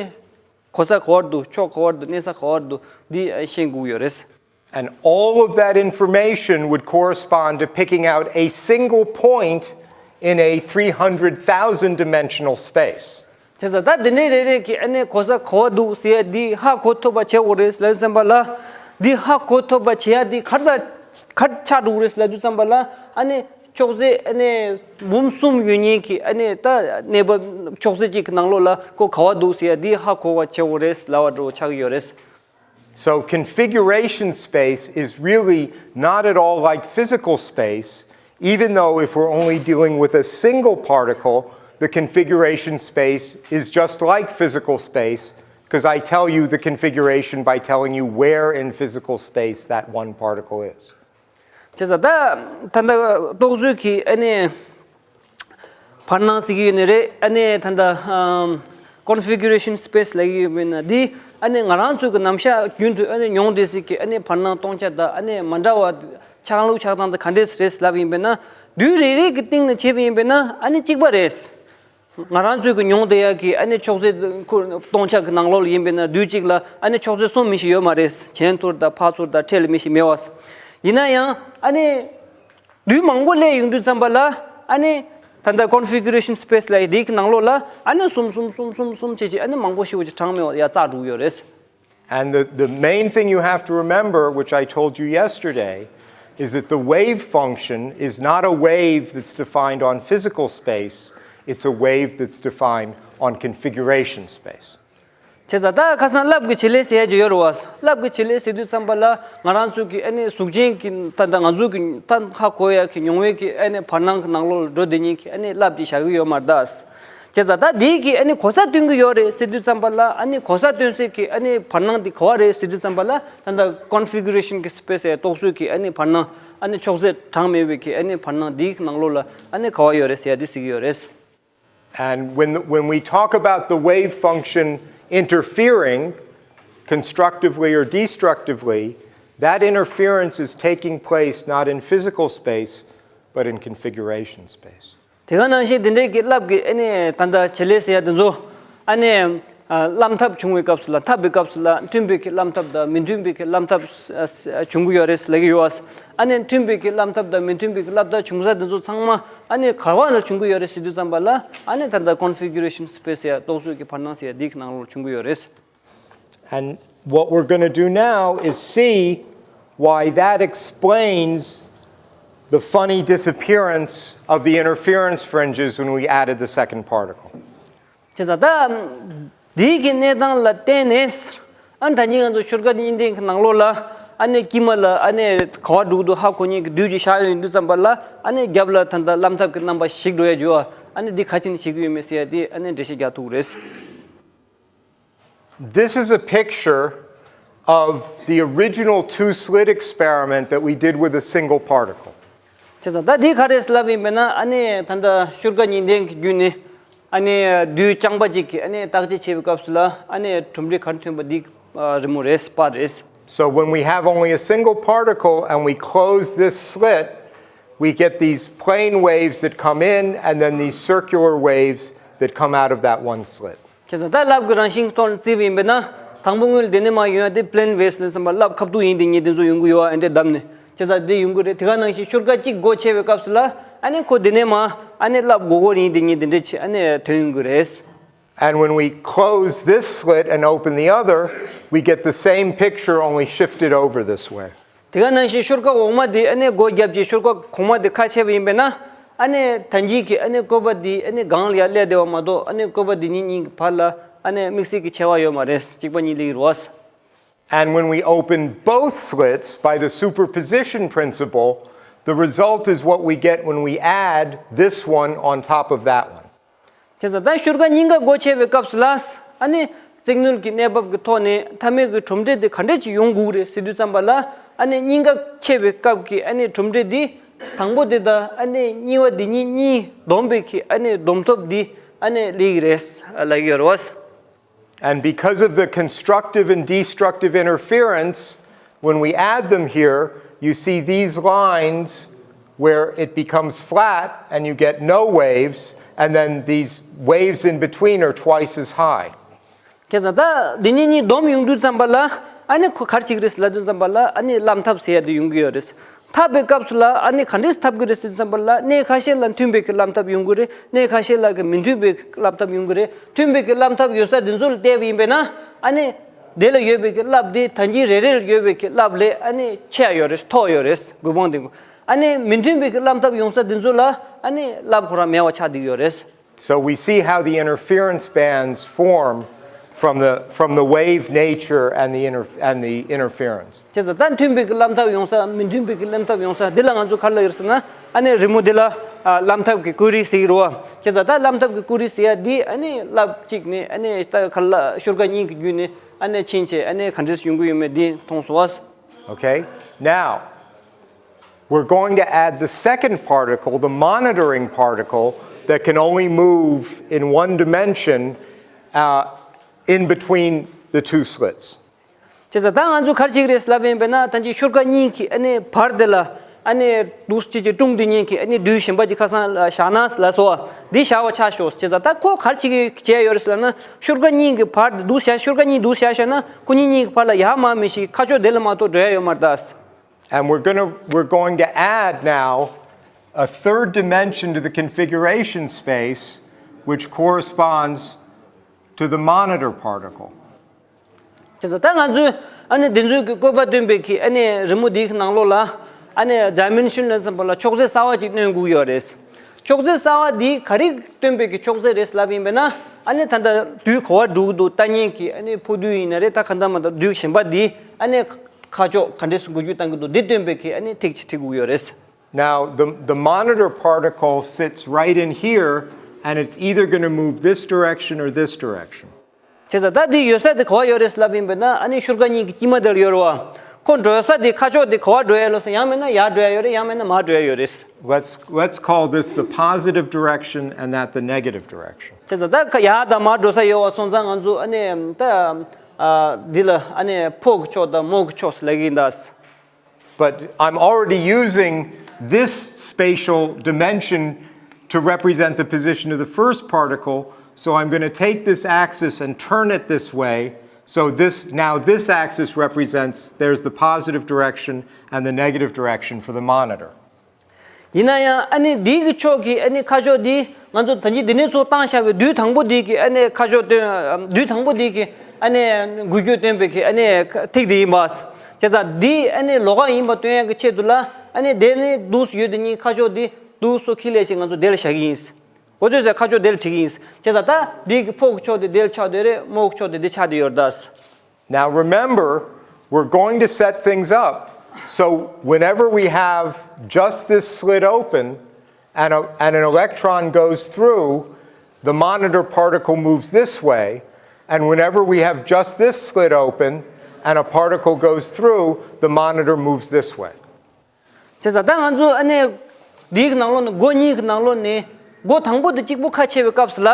གོ་ས་ག་བར་འདུག་ཕྱོགས་ག་བར་འདུག་གནས་ས་ག་བར་འདུག་འདི་ཤེས་དགོས་ཡོད་རེད། And all of that information would correspond to picking out a single point in a three hundred thousand dimensional space. བྱས་ཙང་ད་འདི་འདྲའི་རེ་རེ་གི་ཨ་ནི་གོ་ས་ག་བ་འདུག་ཟེར་ཡ་འདི་ཧ་གོ་ཐུབ་པ་བྱེད་དགོས་རེད་ལབ་དུས་ཙམ་པ་ལ། འདི་ཧ་གོ་ཐུབ་པ་བྱེད་ཡ་འདི་ག་རེ་དང་ག་རེ་ཆགས་འགྲོ་གི་རེད་ལབ་དུས་ཙམ་པ་ལ་ཨ་ནི་ཕྱོགས་རྩེ་ཨ་ནི་འབུམ་གསུམ་ཡོད་མཁན་གྱི་ཨ་ནི་ད་གནས་བབ་ཕྱོགས་རྩེ་གཅིག་གི་ནང་ལོགས་ལ་ཁོ་ག་བ་འདུག་ཟེར་ཡ་འདི་ཧ་གོ་བ་བྱེད་དགོས་རེད་ལབ་པ་འདྲ་བོ་ཆགས་ཀྱི་ཡོད་རེད། So configuration space is really not at all like physical space, even though if we're only dealing with a single particle, the configuration space is just like physical space, because I tell you the configuration by telling you where in physical space that one particle is. བྱས་ཙང་ད་ད་ལྟ་རྟོག་བཟོ་གི་ཨ་ནི་བར་སྣང་ཟེར་གྱི་ཡོད་ནི་རེད། ཨ་ནི་ད་ལྟ་ཨམ་configuration space ལབ་ཀྱི་ཡོད་མིན་ན་འདི་ཨ་ནི་ང་རང་ཚོའི་གི་ནམ་ཞག་རྒྱུན་དུ་ཨ་ནི་མྱོང་བསྡད་སྲིད་ཀྱི་ཨ་ནི་བར་སྣང་སྟོང་ཆ་དང་ཨ་ནི་མ་འདྲ་བ་ཆགས་ལུགས་ཆགས་སྟངས་དེ་ག་འདྲས་རེད་ལབ་ཡིན་པས་ན། རྡུལ་རེ་རེ་གི་སྟེང་ནས་བྱས་པ་ཡིན་པས་ན་ཨ་ནི་གཅིག་པ་རེད། ང་རང་ཚོའི་གི་མྱོང་བསྡད་ཡག་གི་ཨ་ནི་ཕྱོགས་རྩེ་ཁུ་སྟོང་ཆ་གི་ནང་ལོགས་ལ་ཡིན་པས་ན་རྡུལ་གཅིག་ལ་ཨ་ནི་ཕྱོགས་རྩེ་གསུམ་མི་ཞིག་ཡོད་མ་རེད། གྱེན་ཐུར་དང་ཕར་ཚུར་དང་འཕྲལ་མི་ཞིག་མེད་བ། ཡིན་ན་ཡང་ཨ་ནི་རྡུལ་མང་པོ་སླེབས་ཡོང་དུས་ཙམ་པ་ལ་ཨ་ནི་ད་ལྟ་configuration space ལབ་ཡག་དེའི་གི་ནང་ལོགས་ལ་ཨ་ནི་གསུམ་གསུམ་གསུམ་གསུམ་གསུམ་བྱས་བྱས་ཨ་ནི་མང་པོ་ཞེ་པོ་ཅིག་གྲངས་མེད་པ་ཡར་བཙགས་འགྲོ་གི་ཡོད་རེད། And the, the main thing you have to remember, which I told you yesterday, is that the wave function is not a wave that's defined on physical space, it's a wave that's defined on configuration space. བྱས་ཙང་ད་ཁ་སང་རླབས་ཀྱི་བྱེད་ལས་ཟེར་ཡ་ཅིག་ཡོད་རེད་བ། རླབས་ཀྱི་བྱེད་ལས་ཟེར་དུས་ཙམ་པ་ལ་ང་རང་ཚོ་གི་ཨ་ནི་གཟུགས་ཅན་གྱི་ད་ད་ང་ཚོ་གི་ད་ཧ་གོ་ཡ་གི་མྱོང་བའི་གི་ཨ་ནི་བར་སྣང་གི་ནང་ལོགས་ལ་འགྲོ་བསྡད་མཁན་གྱི་ཨ་ནི་རླབས་ཅིག་བཞག་གི་ཡོད་མ་རེད་ད། བྱས་ཙང་ད་དེའི་གི་ཨ་ནི་གོ་ས་སྟོན་གི་ཡོད་རེད་ཟེར་དུས་ཙམ་པ་ལ་ཨ་ནི་གོ་ས་སྟོན་སའི་གི་ཨ་ནི་བར་སྣང་དེ་ག་བ་རེད་ཟེར་དུས་ཙམ་པ་ལ་ད་ད་configuration གི་space ཡ་རྟོག་བཟོ་གི་ཨ་ནི་བར་སྣང་ཨ་ནི་ཕྱོགས་རྩེ་གྲངས་མེད་པའི་གི་ཨ་ནི་བར་སྣང་དེའི་གི་ནང་ལོགས་ལ་ཨ་ནི་ག་བ་ཡོད་རེད་ཟེར་ཡ་དེ་ཟེར་གི་ཡོད་རེད། And when, when we talk about the wave function interfering, constructively or destructively, that interference is taking place not in physical space, but in configuration space. དེ་ག་ནང་བཞིན་དེ་འདྲའི་གི་རླབས་ཀྱི་ཨ་ནི་ད་ལྟ་བྱེད་ལས་ཟེར་ཡ་དེ་ཚོ་ཨ་ནི་ཨ་རླབས་ཐབས་བྱུང་བའི་སྐབས་སུ་ལ་འཐབ་པའི་སྐབས་སུ་ལ་མཐུན་པའི་གི་རླབས་ཐབས་དང་མི་མཐུན་པའི་གི་རླབས་ཐབས་ཨ་ཨ་བྱུང་གི་ཡོད་རེད་ལབ་ཀྱི་ཡོད། ཨ་ནི་མཐུན་པའི་གི་རླབས་ཐབས་དང་མི་མཐུན་པའི་གི་རླབས་ཐབས་བྱུང་ས་དེ་ཚོ་ཚང་མ་ཨ་ནི་ག་བ་ལ་བྱུང་གི་ཡོད་རེད་ཟེར་དུས་ཙམ་པ་ལ་ཨ་ནི་ད་ལྟ་configuration space ཟེར་ཡ་རྟོག་བཟོ་གི་བར་སྣང་ཟེར་ཡ་འདི་གི་ནང་ལོགས་བྱུང་གི་ཡོད་རེད། And what we're going to do now is see why that explains the funny disappearance of the interference fringes when we added the second particle. བྱས་ཙང་ད་འདིའི་གི་གནས་སྟངས་ལ་བརྟེན་ནས་ཨ་ནི་ད་གིན་ང་ཚོ་ཤུར་ཀ་གཉིས་ལྡན་གྱི་ནང་ལོགས་ལ་ཨ་ནི་དཀྱིལ་མ་ལ་ཨ་ནི་ག་པར་འགྲོ་གི་འདུག་ཧ་གོ་མཁན་གྱི་རྡུལ་ཅིག་བཞག་ཡོད་དུས་ཙམ་པ་ལ་ཨ་ནི་རྒྱབ་ལ་ད་ལྟ་རླབས་ཐབས་ཀྱི་རྣམ་པ་ཞིག་འགྲོ་ཡ་བྱུང་བ། ཨ་ནི་འདི་ག་ཅིག་ནས་བྱེད་ཀྱི་ཡོད་མེད་ཟེར་ཡ་དེ་ཨ་ནི་འགྲེལ་བཤད་རྒྱག་ཐུབ་ཀྱི་རེད། This is a picture of the original two-slit experiment that we did with a single particle. བྱས་ཙང་ད་འདི་ག་རེ་ལབ་ཡིན་པས་ན་ཨ་ནི་ད་ལྟ་ཤུར་ཀ་གཉིས་ལྡན་གྱི་བརྒྱུད་ནས་ཨ་ནི་རྡུལ་རྐྱང་པ་གཅིག་གི་ཨ་ནི་བརྟག་དཔྱད་བྱེད་པའི་སྐབས་སུ་ལ་ཨ་ནི་གྲུབ་འབྲས་ག་རེ་ཐོན་པ་འདི་རི་མོ་རེད། པར་རེད། So when we have only a single particle and we close this slit, we get these plane waves that come in and then these circular waves that come out of that one slit. བྱས་ཙང་ད་རླབས་ཀྱི་རང་བཞིན་གྱི་ཐོག་ནས་བརྩིས་པ་ཡིན་པས་ན་དང་པོ་སྔོན་ལ་དེ་ནས་མར་ཡོང་ཡ་དེ་plane waves ལབ་ཙམ་པ་རླབས་ཁ་ཐུག་ཡིན་དེ་ཉིད་དེ་ཚོ་ཡོང་གི་ཡོད་ཨ་འདྲས་བསྡམས་ནས། བྱས་ཙང་དེ་ཡོང་གི་རེད། དེ་ག་ནང་བཞིན་ཤུར་ཀ་གཅིག་སྒོ་ཕྱེ་བའི་སྐབས་སུ་ལ་ཨ་ནི་ཁོ་དེ་ནས་མར་ཨ་ནི་རླབས་སྒོར་སྒོར་ཡིན་དེ་ཉིད་དེ་འདྲས་ཅིག་ཨ་ནི་ཐོན་ཡོང་གི་རེད། And when we close this slit and open the other, we get the same picture, only shifted over this way. དེ་ག་ནང་བཞིན་ཤུར་ཀ་འོག་མ་དེ་ཨ་ནི་སྒོ་བརྒྱབ་ཀྱི་ཤུར་ཀ་གོང་མ་དེ་ཁ་ཕྱེ་བ་ཡིན་པས་ན་ཨ་ནི་ད་གིན་གྱི་ཨ་ནི་བཀོད་པ་དེ་ཨ་ནི་སྒང་ལ་ཡར་སླེབས་བསྡད་པ་མ་གཏོགས་ཨ་ནི་བཀོད་པ་དེ་གཉིས་གཉིས་ཀྱི་བར་ལ་ཨ་ནི་དམིགས་བསལ་གྱི་ཁྱད་པར་ཡོད་མ་རེད། གཅིག་པ་གཉིས་ལེགས་རེད་བ། And when we open both slits by the superposition principle, the result is what we get when we add this one on top of that one. བྱས་ཙང་ད་ཤུར་ཀ་གཉིས་ཀ་སྒོ་ཕྱེ་བའི་སྐབས་སུ་ལ་ཨ་ནི་རྩིག་ནུས་ཀྱི་གནས་བབ་ཀྱི་ཐོག་ནས་མཐའ་མའི་གི་གྲུབ་འབྲས་དེ་ག་འདྲས་ཅིག་ཡོང་དགོས་རེད་ཟེར་དུས་ཙམ་པ་ལ་ཨ་ནི་གཉིས་ཀ་ཕྱེ་བའི་སྐབས་ཀྱི་ཨ་ནི་གྲུབ་འབྲས་འདི་དང་པོ་དེ་དང་ཨ་ནི་གཉིས་པ་འདི་གཉིས་གཉིས་བསྡོམས་པའི་གི་ཨ་ནི་བསྡོམས་ཐོབ་འདི་ཨ་ནི་ལེགས་རེད་ལབ་ཀྱི་ཡོད་རེད་བ། And because of the constructive and destructive interference, when we add them here, you see these lines where it becomes flat and you get no waves, and then these waves in between are twice as high. བྱས་ཙང་ད་འདི་གཉིས་གཉིས་བསྡོམས་ཡོང་དུས་ཙམ་པ་ལ་ཨ་ནི་ཁོ་ག་རེ་བྱེད་ཀྱི་རེད་ལབ་དུས་ཙམ་པ་ལ་ཨ་ནི་རླབས་ཐབས་ཟེར་ཡ་དེ་ཡོང་གི་ཡོད་རེད། འཐབ་པའི་སྐབས་སུ་ལ་ཨ་ནི་ག་འདྲས་འཐབ་ཀྱི་རེད་ཟེར་དུས་ཙམ་པ་ལ་གནས་ཁ་ཤས་ལ་མཐུན་པའི་གི་རླབས་ཐབས་ཡོང་གི་རེད། གནས་ཁ་ཤས་ལ་གི་མི་མཐུན་པའི་གི་རླབས་ཐབས་ཡོང་གི་རེད། མཐུན་པའི་གི་རླབས་ཐབས་ཡོད་ས་དེ་ཚོ་ལ་བལྟས་པ་ཡིན་པས་ན་ཨ་ནི་དེ་ལ་ཡོད་པའི་གི་རླབས་དེ་ད་གིན་རེ་རེ་ལ་ཡོད་པའི་གི་རླབས་ལས་ཨ་ནི་ཆེ་ཡ་ཡོད་རེད། མཐོ་ཡོད་རེད། གོ་འཕང་དེ་ཨ་ནི་མི་མཐུན་པའི་གི་རླབས་ཐབས་ཡོང་ས་དེ་ཚོ་ལ་ཨ་ནི་རླབས་ཁོ་རང་མེད་པ་ཆགས་བསྡད་ཡོད་རེད། So we see how the interference bands form from the, from the wave nature and the, inter, and the interference. བྱས་ཙང་ད་མཐུན་པའི་གི་རླབས་ཐབས་ཡོང་ས་མི་མཐུན་པའི་གི་རླབས་ཐབས་ཡོང་ས་འདི་ལ་ང་ཚོ་ག་རེ་ལབ་ཡོད་ཟེར་ན་ཨ་ནི་རི་མོ་འདི་ལ་ཨ་རླབས་ཐབས་ཀྱི་ཀུ་རི་ཟེར་གྱི་རེད་བ། བྱས་ཙང་ད་རླབས་ཐབས་ཀྱི་ཀུ་རི་ཟེར་ཡ་འདི་ཨ་ནི་རླབས་གཅིག་ནས་ཨ་ནི་ད་ག་ལ་ཤུར་ཀ་གཉིས་ཀྱི་བརྒྱུད་ནས་ཨ་ནི་ཕྱིན་བྱས་ཨ་ནི་ག་འདྲས་ཡོང་གི་ཡོད་མེད་འདི་མཐོང་སོང་བ། Okay, now we're going to add the second particle, the monitoring particle, that can only move in one dimension, uh, in between the two slits. བྱས་ཙང་ད་ང་ཚོས་ག་རེ་བྱེད་ཀྱི་རེད་ལབ་ཡིན་པས་ན་ད་གིན་ཤུར་ཀ་གཉིས་ཀྱི་ཨ་ནི་བར་དེ་ལ་ཨ་ནི་འདུག་སེ་བྱས་ཀྱི་ཀྲུང་དེ་གཉིས་ཀྱི་ཨ་ནི་རྡུལ་གཞན་པ་ཅིག་ཁ་སང་ལ་བཞག་ན་ལ་སོ་འདི་བཞག་པ་ཆ་ཤོག་བྱས་ཙང་ད་ཁོ་ག་རེ་བྱེད་ཀྱི་བྱས་ཡོད་རེད་ལབ་ན་ཤུར་ཀ་གཉིས་ཀྱི་བར་དེ་འདུག་སེ་བཞག་ཤུར་ཀ་གཉིས་འདུག་སེ་བཞག་ཤོག་ན་ཁོ་གཉིས་གཉིས་ཀྱི་བར་ལ་ཡར་མར་མི་ཤེས། ཁ་ཕྱོགས་དེ་ལ་མ་གཏོགས་འགྲོ་ཡ་ཡོད་མ་རེད་ད། And we're gonna, we're going to add now a third dimension to the configuration space, which corresponds to the monitor particle. བྱས་ཙང་ད་ང་ཚོས་ཨ་ནི་འདི་ཚོའི་གི་བཀོད་པ་སྟོན་པའི་གི་ཨ་ནི་རི་མོ་འདིའི་གི་ནང་ལོགས་ལ་ཨ་ནི་ཌའི་མེན་ཤན་ལ་བསམ་པ་ལ་ཅོག་ཙེ་གསར་བ་ཅིག་སྣོན་དགོས་ཡོད་རེད། ཅོག་ཙེ་གསར་བ་འདི་ག་རེ་སྟོན་པའི་གི་ཅོག་ཙེ་རེད་ལབ་ཡིན་པས་ན་ཨ་ནི་ད་ལྟ་རྡུལ་ག་པར་འགྲོ་གི་འདུག་ལྟ་མཁན་གི་ཨ་ནི་ཕོ་རྡུལ་ཡིན་ན་རེད། ད་གང་ལྟར་མ་ད་རྡུལ་གཞན་པ་འདི་ཨ་ནི་ཁ་ཕྱོགས་ག་འདྲས་སེ་འགུལ་སྐྱོད་གཏང་གི་འདུག་འདི་སྟོན་པའི་གི་ཨ་ནི་ཐིག་ཅིག་བྲིས་དགོས་ཡོད་རེད། Now, the, the monitor particle sits right in here, and it's either gonna move this direction or this direction. བྱས་ཙང་ད་འདི་ཡོད་ས་དེ་ག་པར་ཡོད་རེད་ལབ་ཡིན་པས་ན་ཨ་ནི་ཤུར་ཀ་གཉིས་ཀྱི་དཀྱིལ་མ་དེར་ཡོད་རེད་བ། ཁོ་འགྲོ་ས་དེ་ཁ་ཕྱོགས་དེ་ག་པར་འགྲོ་ཡ་ལོ་ཟེར་ཡང་མིན་ན་ཡར་འགྲོ་ཡ་ཡོད་རེད། ཡང་མིན་ན་མར་འགྲོ་ཡ་ཡོད་རེད། Let's, let's call this the positive direction and that the negative direction. བྱས་ཙང་ད་ཡར་དང་མར་འགྲོ་ས་ཡོད་པ་སོང་ཙང་ང་ཚོ་ཨ་ནི་ད་ཨ་འདི་ལ་ཨ་ནི་ཕོ་གི་ཕྱོགས་དང་མོ་གི་ཕྱོགས་ཟེར་ལབ་ཀྱི་ཡིན་ད། But I'm already using this spatial dimension to represent the position of the first particle, so I'm gonna take this axis and turn it this way. So this, now this axis represents, there's the positive direction and the negative direction for the monitor. ཡིན་ན་ཡང་ཨ་ནི་འདི་གི་ཕྱོགས་ཀྱི་ཨ་ནི་ཁ་ཕྱོགས་འདི་ང་ཚོ་ད་གིན་འདི་ནས་ཚུར་བཏང་བཞག་པའི་རྡུལ་དང་པོ་འདི་གི་ཨ་ནི་ཁ་ཕྱོགས་སྟོན། རྡུལ་དང་པོ་འདི་གི་ ཨ་ནི་འགུལ་སྐྱོད་སྟོན་པའི་གི་ཨ་ནི་ཐིག་དེ་ཡིན་པ། བྱས་ཙང་འདི་ཨ་ནི་ལོགས་ཀ་ཡིན་པ་སྟོན་ཡག་གི་ཆེད་དུ་ལ་ཨ་ནི་དེ་ནི་འདུག་སེ་ཡོད་དེ་གཉིས་ཁ་ཕྱོགས་དེ་འདུག་སེ་ཁྱེར་ལས་ཤིག་ང་ཚོ་དེ་ལ་བཞག་གི་ཡིན། གོ་ཚོད་ཟེར་ཁ་ཕྱོགས་དེ་ལ་བྲིས་ཀྱི་ཡིན། བྱས་ཙང་ད་འདི་གི་ཕོ་གི་ཕྱོགས་དེ་དེ་ལ་ཆགས་བསྡད་རེད། མོ་གི་ཕྱོགས་དེ་འདི་ཆགས་བསྡད་ཡོད་རེད་ད། Now remember, we're going to set things up so whenever we have just this slit open and, a, and an electron goes through, the monitor particle moves this way, and whenever we have just this slit open and a particle goes through, the monitor moves this way. བྱས་ཙང་ད་ང་ཚོ་ཨ་ནི་འདིའི་གི་ནང་ལོགས་ནས་སྒོ་གཉིས་ཀྱི་ནང་ལོགས་ནས་སྒོ་དང་པོ་དེ་གཅིག་པོ་ཁ་ཕྱེ་བའི་སྐབས་སུ་ལ་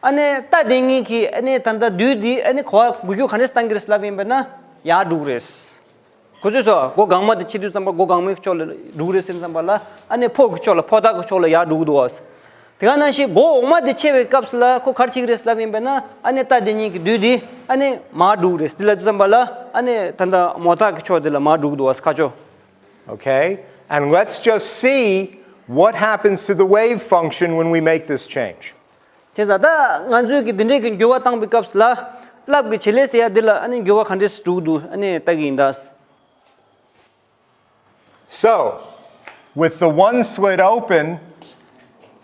ཨ་ནི་རྟ་དེ་གཉིས་ཀྱིས་ཨ་ནི་ད་ལྟ་རྡུལ་འདི་ཨ་ནི་ག་པར་འགུལ་སྐྱོད་ག་འདྲས་བཏང་གི་རེད་ལབ་ཡིན་པ་ན་ཡར་འགྲོ་གི་རེད། གོ་ཚོད་སོང་། སྒོ་སྒང་མ་དེ་ཕྱེ་དུས་ཙམ་པ་སྒོ་སྒང་མའི་ཕྱོགས་ལ་འགྲོ་གི་རེད་ཟེར་ཙམ་པ་ལ་ཨ་ནི་ཕོ་གི་ཕྱོགས་ལ་ཕོ་རྟ་གི་ཕྱོགས་ལ་ཡར་འགྲོ་གི་འདུག་བ། དེ་ག་ནང་བཞིན་སྒོ་འོག་མ་དེ་ཕྱེ་བའི་སྐབས་སུ་ལ་ཁོ་ག་རེ་བྱེད་ཀྱི་རེད་ལབ་ཡིན་པ་ན་ཨ་ནི་རྟ་དེ་གཉིས་ཀྱི་རྡུལ་དེ་ཨ་ནི་མར་འགྲོ་གི་རེད། དེ་ལབ་དུས་ཙམ་པ་ལ་ཨ་ནི་ད་ལྟ་མོ་རྟ་གི་ཕྱོགས་དེ་ལ་མར་འགྲོ་གི་འདུག་བ་ཁ་ཕྱོགས། Okay? And let's just see what happens to the wave function when we make this change. བྱས་ཙང་ད་ང་ཚོས་ཀྱི་འདི་འདྲའི་གི་འགྱུར་བ་བཏང་པའི་སྐབས་ལ་རླབས་ཀྱི་བྱེད་ལས་ཟེར་ཡ་འདི་ལ་ཨ་ནི་འགྱུར་བ་ག་འདྲས་འགྲོ་གི་འདུག་ཨ་ནི་ལྟ་གི་ཡིན་ད། So, with the one slit open,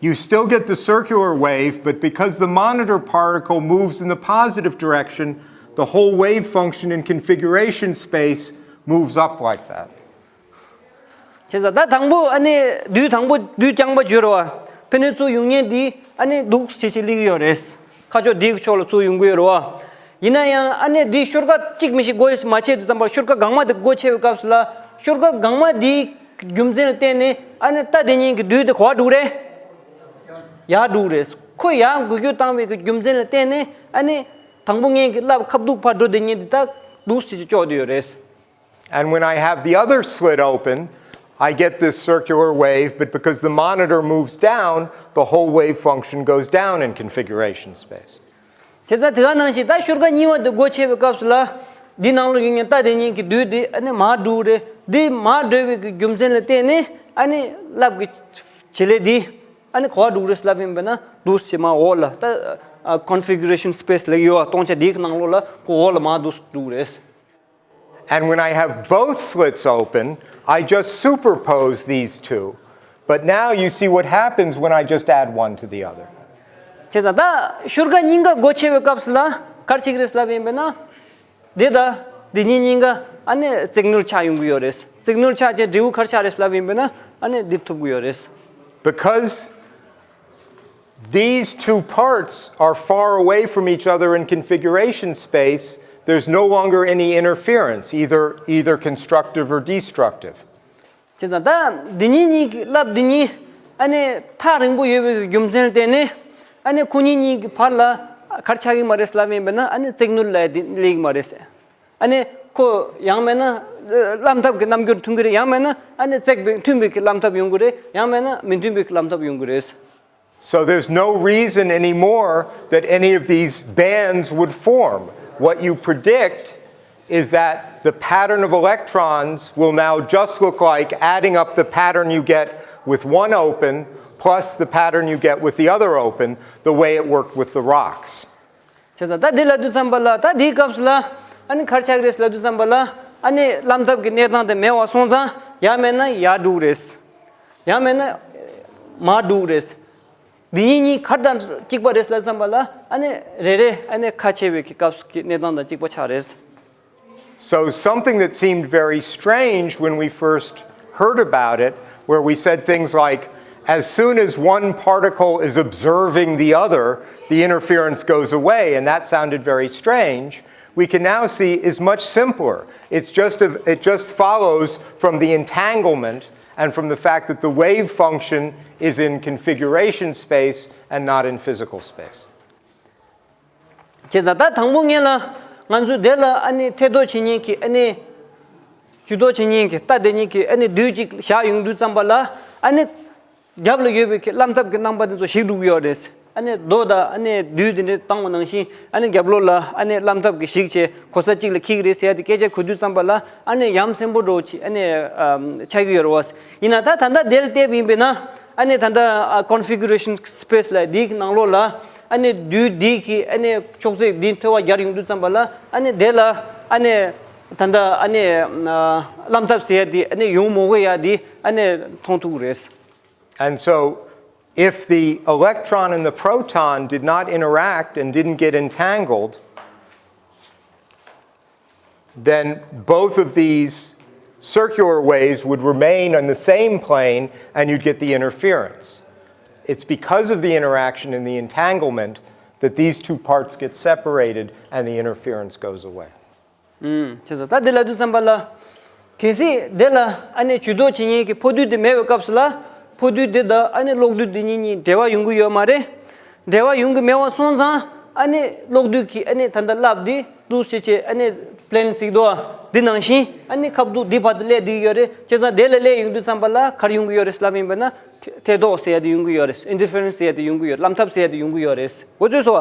you still get the circular wave, but because the monitor particle moves in the positive direction, the whole wave function in configuration space moves up like that. བྱས་ཙང་ད་དང་པོ་ཨ་ནི་རྡུལ་དང་པོ་རྡུལ་རྐྱང་པ་བརྗོད་རོགས། ཕན་ནུས་ཚུར་ཡོང་མཁན་འདི་ཨ་ནི་འདུག་སེ་བྱེད་བྱེད་སླེབས་ཀྱི་ཡོད་རེད། ཁ་ཕྱོགས་འདིའི་ཕྱོགས་ལ་ཚུར་ཡོང་གི་ཡོད་རེད་བ། ཡིན་ན་ཡང་ཨ་ནི་འདི་ཤོག་ཁ་གཅིག་མི་ཤིག་སྒོ་མ་ཕྱེ་དུས་ཙམ་པར་ཤོག་ཁ་སྒང་མ་དེ་སྒོ་ཕྱེ་བའི་སྐབས་སུ་ལ་ཤོག་ཁ་སྒང་མ་འདིའི་རྒྱུ་མཚན་ལ་བརྟེན་ནས་ཨ་ནི་རྟ་དེ་གཉིས་ཀྱི་རྡུལ་དེ་ག་པར་འགྲོ་གི་རེད། ཡར་འགྲོ་གི་རེད། ཁོ་ཡར་འགུལ་སྐྱོད་བཏང་བའི་གི་རྒྱུ་མཚན་ལ་བརྟེན་ནས་ཨ་ནི་དང་པོ་ངན་གྱི་རླབས་ཁ་བསྡུག་ཕར་འགྲོ་དེ་གཉིས་དེ་ད་འདུག་སེ་བྱས་ཀྱི་ཡོད་རེད། And when I have the other slit open, I get this circular wave, but because the monitor moves down, the whole wave function goes down in configuration space. བྱས་ཙང་དེ་ག་ནང་བཞིན་ད་ཤོག་ཁ་གཉིས་པ་དེ་སྒོ་ཕྱེ་བའི་སྐབས་སུ་ལ་འདི་ནང་ལ་ཡོད་མཁན་རྟ་དེ་གཉིས་ཀྱི་རྡུལ་དེ་ཨ་ནི་མར་འགྲོ་གི་རེད། འདི་མར་འགྲོ་བའི་གི་རྒྱུ་མཚན་ལ་བརྟེན་ནས་ཨ་ནི་རླབས་ཀྱི་བྱེད་ལས་འདི་ཨ་ནི་ག་པར་འགྲོ་གི་རེད་ལབ་ཡིན་པ་ན་འདུག་སེ་མར་འོག་ལ་ད་configuration space ལབ་ཡོད་པ་སྟོང་ཆ་འདིའི་གི་ནང་ལོགས་ལ་ཁོ་འོག་ལ་མར་འདུག་སེ་འགྲོ་གི་རེད། And when I have both slits open, I just superpose these two. But now you see what happens when I just add one to the other. བྱས་ཙང་ད་ཤོག་ཁ་གཉིས་ཀ་སྒོ་ཕྱེ་བའི་སྐབས་སུ་ལ་ག་རེ་བྱེད་ཀྱི་རེད་ལབ་ཡིན་པ་ན། འདི་དང་འདི་གཉིས་གཉིས་ཀ་ཨ་ནི་བརྩེགས་ནུར་ཆགས་ཡོང་གི་ཡོད་རེད། བརྩེགས་ནུར་ཆགས་བྱས་འབྲས་བུ་ག་རེ་ཆགས་རེད་ལབ་ཡིན་པ་ན་ཨ་ནི་འདི་ཐུབ་ཀྱི་ཡོད་རེད། Because these two parts are far away from each other in configuration space, there's no longer any interference, either, either constructive or destructive. བྱས་ཙང་ད་འདི་གཉིས་གཉིས་ཀྱི་རླབས་འདི་གཉིས་ཨ་ནི་ཐག་རིང་པོ་ཡོད་པའི་རྒྱུ་མཚན་ལ་བརྟེན་ནས་ཨ་ནི་ཁོ་གཉིས་གཉིས་ཀྱི་བར་ལ་ག་རེ་ཆགས་ཀྱི་མ་རེད་ལབ་ཡིན་པ་ན་ཨ་ནི་བརྩེགས་ནུར་ལབ་ཡ་དེ་སླེབས་ཀྱི་མ་རེད། ཨ་ནི་ཁོ་ཡང་མིན་ན་རླབས་ཐབས་ཀྱི་རྣམ་འགྱུར་མཐུན་གྱི་རེད། ཡང་མིན་ན་ཨ་ནི་བརྩེགས་པའི་མཐུན་པའི་གི་རླབས་ཐབས་ཡོང་གི་རེད། ཡང་མིན་ན་མི་མཐུན་པའི་གི་རླབས་ཐབས་ཡོང་གི་རེད། So there's no reason anymore that any of these bands would form. What you predict is that the pattern of electrons will now just look like adding up the pattern you get with one open plus the pattern you get with the other open, the way it worked with the rocks. བྱས་ཙང་ད་འདི་ལབ་དུས་ཙམ་པ་ལ་ད་འདིའི་སྐབས་སུ་ལ་ཨ་ནི་ག་རེ་ཆགས་ཀྱི་རེད་ལབ་དུས་ཙམ་པ་ལ་ཨ་ནི་རླབས་ཐབས་ཀྱི་གནས་སྟངས་དེ་མེད་པ་སོང་ཙང་ཡང་མིན་ན་ཡར་འགྲོ་གི་རེད། ཡང་མིན་ན་མར་འགྲོ་གི་རེད། འདི་གཉིས་གཉིས་ག་རེ་དང་གཅིག་པ་རེད་ལབ་དུས་ཙམ་པ་ལ་ཨ་ནི་རེ་རེ་ཨ་ནི་ཁ་ཕྱེ་བའི་གི་སྐབས་སུ་གི་གནས་སྟངས་དང་གཅིག་པ་ཆགས་རེད། So, something that seemed very strange when we first heard about it, where we said things like, as soon as one particle is observing the other, the interference goes away, and that sounded very strange, we can now see is much simpler. It's just a, it just follows from the entanglement and from the fact that the wave function is in configuration space and not in physical space. བྱས་ཙང་ད་དང་པོ་ངན་ལ་ང་ཚོས་དེ་ལ་ཨ་ནི་ཐེ་གཏོགས་བྱེད་མཁན་གྱི་ཨ་ནི་ཇུས་གཏོགས་བྱེད་མཁན་གྱི་རྟ་དེ་གཉིས་ཀྱི་ཨ་ནི་རྡུལ་གཅིག་བཞག་ཡོང་དུས་ཙམ་པ་ལ་ཨ་ནི་རྒྱབ་ལ་ཡོད་པའི་གི་རླབས་ཐབས་ཀྱི་རྣམ་པ་དེ་ཚོ་ཞིག་འགྲོ་གི་ཡོད་རེད། ཨ་ནི་རྡོ་དང་ཨ་ནི་རྡུལ་དེ་འདྲ་བཏང་བ་ནང་བཞིན་ཨ་ནི་རྒྱབ་ལོགས་ལ་ཨ་ནི་རླབས་ཐབས་ཀྱི་ཞིག་བྱས་གོ་ས་གཅིག་ལ་འཁྱེར་གི་རེད་ཟེར་ཡ་དེ་སྐད་ཆ་གོ་དུས་ཙམ་པ་ལ་ཨ་ནི་ཡ་མཚན་པོ་འདྲ་བོ་ཅིག་ཨ་ནི་ཆགས་ཀྱི་ཡོད་རེད་བ། ཡིན་ན་ད་ད་ལྟ་དེ་ལ་བལྟས་པ་ཡིན་པས་ན་ཨ་ནི་ད་ལྟ་configuration space ལ་དེའི་ནང་ལོགས་ལ། ཨ་ནི་རྡུལ་འདི་གི་ཨ་ནི་ཕྱོགས་ཚད་འདི་མཐོ་བ་རྒྱག་ཡོང་དུས་ཙམ་པ་ལ་ཨ་ནི་དེ་ལ་ཨ་ནི་ད་ལྟ་ཨ་ནི་རླབས་ཐབས་ཟེར་ཡ་འདི་ཨ་ནི་ཡོང་མི་དགོས་ཡ་འདི་ཨ་ནི་མཐོང་ཐུབ་ཀྱི་རེད། And so, if the electron and the proton did not interact and didn't get entangled, then both of these circular waves would remain on the same plane and you'd get the interference. It's because of the interaction and the entanglement that these two parts get separated and the interference goes away. བྱས་ཙང་ད་འདི་ལ་དུས་ཙམ་པ་ལ། གལ་སྲིད་འདི་ལ་ཨ་ནི་ཇུས་གཏོགས་བྱེད་མཁན་གྱི་འཕོ་འདུས་དེ་མེད་པའི་སྐབས་སུ་ལ། འཕོ་འདུས་འདི་དང་ཨ་ནི་གློག་འདུས་འདི་གཉིས་གཉིས་འབྲེལ་བ་ཡོང་གི་ཡོད་མ་རེད། འབྲེལ་བ་ཡོང་གི་མེད་པ་སོང་ཙང་ཨ་ནི་གློག་འདུས་ཀྱི་ཨ་ནི་ད་ལྟ་རླབས་འདི་ཏུ་ཞེས་བྱས་ཨ་ནི་པི་ལེན་ཟེར་གྱི་འདུག་བ། འདི་ནང་བཞིན་ཨ་ནི་ཁ་བསྡུ་འདི་བར་དུ་སླེབས་བསྡད་ཀྱི་ཡོད་རེད། བྱས་ཙང་དེ་ལ་སླེབས་ཡོང་དུས་ཙམ་པ་ལ་ག་རེ་ཡོང་གི་ཡོད་རེད་ལབ་ཡིན་པ་ན། ཐེ་ཐེ་གཏོགས་ཟེར་ཡ་དེ་ཡོང་གི་ཡོད་རེད། ཨིན་ཊར་ཕེ་རེན་སི་ཟེར་ཡ་དེ་ཡོང་གི་ཡོད་རེད། རླབས་ཐབས་ཟེར་ཡ་དེ་ཡོང་གི་ཡོད་རེད། གོ་ཚོད་སོ།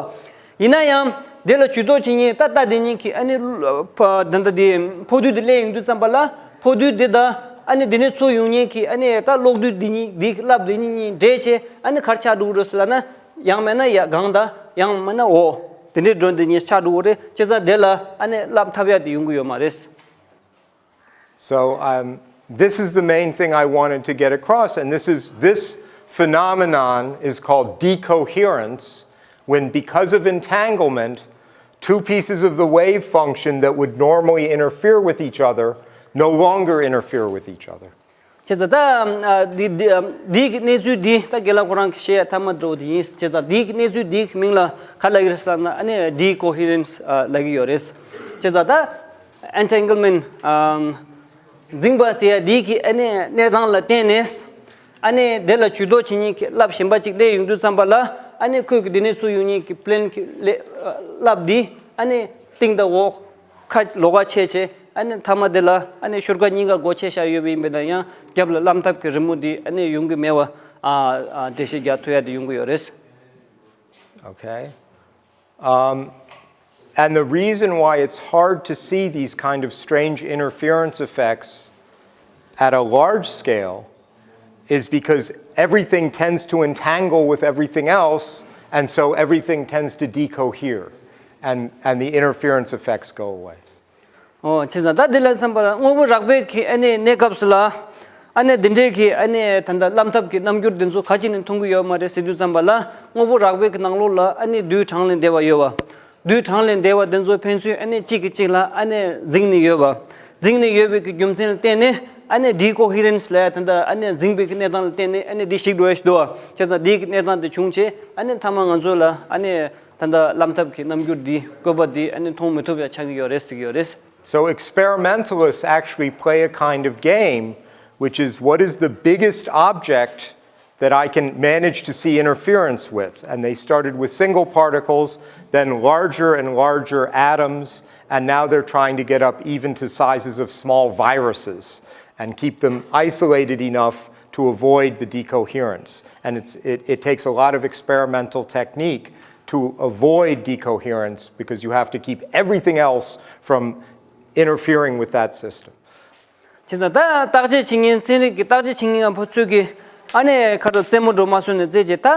ཡིན་ན་ཡང་། དེ་ལ་ཇུས་གཏོགས་བྱེད་མཁན་ད་ལྟ་དེ་གཉིས་ཀྱི་ཨ་ནི། ད་ལྟ་དེ་འཕོ་འདུས་དེ་སླེབས་ཡོང་དུས་ཙམ་པ་ལ་འཕོ་འདུས་དེ་དང་ཨ་ནི་དེ་ནས་ཚུར་ཡོང་མཁན་གྱི་ཨ་ནི་ད་གློག་འདུས་དེ་གཉིས་དེ་རླབས་དེ་གཉིས་གཉིས་འདྲེས་བྱས་ཨ་ནི་ག་རེ་ཆགས་འགྲོ་གི་རེད་ཟེར་ལབ་ན། ཡང་མིན་ན་ཡ་སྒང་དང་ཡང་མིན་ན་འོག་དེ་འདྲའི་སྒྲོན་དེ་གཉིས་ཆགས་འགྲོ་གི་རེད། བྱས་ཙང་དེ་ལ་ཨ་ནི་རླབས་ཐབས་ཡ་དེ་ཡོང་གི་ཡོད་མ་རེད། So um, this is the main thing I wanted to get across, and this is this phenomenon is called decoherence, when because of entanglement, two pieces of the wave function that would normally interfere with each other no longer interfere with each other. བྱས་ཙང་ད་འདི་འདི་འདིའི་གནས་ཚུལ་འདི་ད་རྒན་ལགས་ཁོ་རང་གི་བཤད་ཡ་ཐ་མ་འདྲ་བོ་དེ་ཡིན། བྱས་ཙང་འདིའི་གནས་ཚུལ་འདིའི་མིང་ལ་ག་ལབ་ཀྱི་རེད་ཟེར་ན་ཨ་ནི་ཌི་ཀོ་ཧི་རེན་སི་ལབ་ཀྱི་ཡོད་རེད། བྱས་ཙང་ད། Entanglement འཛིང་བ་ཟེར་ཡ་འདི་གི་ཨ་ནི་གནས་སྟངས་ལ་བརྟེན་ནས། ཨ་ནི་དེ་ལ་ཇུས་གཏོགས་བྱེད་མཁན་གྱི་རླབས་གཞན་པ་གཅིག་སླེབས་ཡོང་དུས་ཙམ་པ་ལ་ཨ་ནི་ཁོས་ཀྱི་དེ་ནས་ཚུར་ཡོང་མཁན་གྱི་པི་ལེན་གྱི་རླབས་འདི་ཨ་ནི་སྟེང་དང་འོག་ཁ་ལོགས་ཀ་ཕྱེ་བྱས་ཨ་ནི་མཐའ་མ་དེ་ལ་ཨ་ནི་ཤོག་ཁ་གཉིས་ཀ་སྒོ་ཕྱེ་བཞག་ཡོད་པ་ཡིན་པ་དང་ཡང་རྒྱབ་ལ་རླབས་ཐབས་ཀྱི་རི་མོ་འདི་ཨ་ནི་ཡོང་གི་མེད་པ་འགྲེལ་བཤད་རྒྱག་ཐུབ་ཡ་དེ་ཡོང་གི་ཡོད་རེད། Okay. Um, and the reason why it's hard to see these kind of strange interference effects at a large scale is because everything tends to entangle with everything else, and so everything tends to decohere, and, and the interference effects go away. ཨོ་བྱས་ཙང་ད་འདི་ལ་བསམ་པ་ལ་དངོས་པོ་རགས་པའི་གི་ཨ་ནི་གནས་སྐབས་སུ་ལ། ཨ་ནི་འདི་འདྲའི་གི་ཨ་ནི་ད་ལྟ་རླབས་ཐབས་ཀྱི་རྣམ་འགྱུར་འདི་ཚོ་ག་ཅི་ནས་མཐོང་གི་ཡོད་མ་རེད་ཟེར་དུས་ཙམ་པ་ལ་དངོས་པོ་རགས་པའི་གི་ནང་ལོགས་ལ་ཨ་ནི་རྡུལ་གྲངས་ལས་འདས་པ་ཡོད་པ། རྡུལ་གྲངས་ལས་འདས་པ་འདི་ཚོ་ཕན་ཚུན་ཨ་ནི་གཅིག་གིས་གཅིག་ལ་ཨ་ནི་འཛིང་ནས་ཡོད་པ། འཛིང་ནས་ཡོད་པའི་གི་རྒྱུ་མཚན་ལ་བརྟེན་ནས་ཨ་ནི་ཌི་ཀོ་ཧི་རེན་སི་ལ་ད་ལྟ་ཨ་ནི་འཛིང་བའི་གི་གནས་སྟངས་ལ་བརྟེན་ནས་ཨ་ནི་འདི་ཞིག་འགྲོ་ཡ་ཞིག་འདུག་བ། བྱས་ཙང་འདིའི་གི་གནས་སྟངས་དེ་བྱུང་བྱས་ཨ་ནི་མཐའ་མ་ང་ཚོ་ལ་ཨ་ནི་ད་ལྟ་རླབས་ཐབས་ཀྱི་རྣམ་འགྱུར་འདི་བཀོད་པ་འདི་ཨ་ནི་མཐོང་མི་ཐུབ་ཡ་ཆགས་ཀྱི་ཡོད་རེད་ཟེར་གྱི་ཡོད་རེད། So experimentalists actually play a kind of game, which is what is the biggest object that I can manage to see interference with? And they started with single particles, then larger and larger atoms, and now they're trying to get up even to sizes of small viruses and keep them isolated enough to avoid the decoherence. And it's, it, it takes a lot of experimental technique to avoid decoherence because you have to keep everything else from interfering with that system. བྱས་ཙང་ད་བརྟག་དཔྱད་བྱེད་མཁན་ཚན་རིག་གི་བརྟག་དཔྱད་བྱེད་མཁན་ཡང་ཕོ་ཚོད་ཀྱི་ཨ་ནི་ཁ་རོ་རྩེད་མོ་འགྲོ་མ་སོང་ནས་རྩེད་བྱས་ད་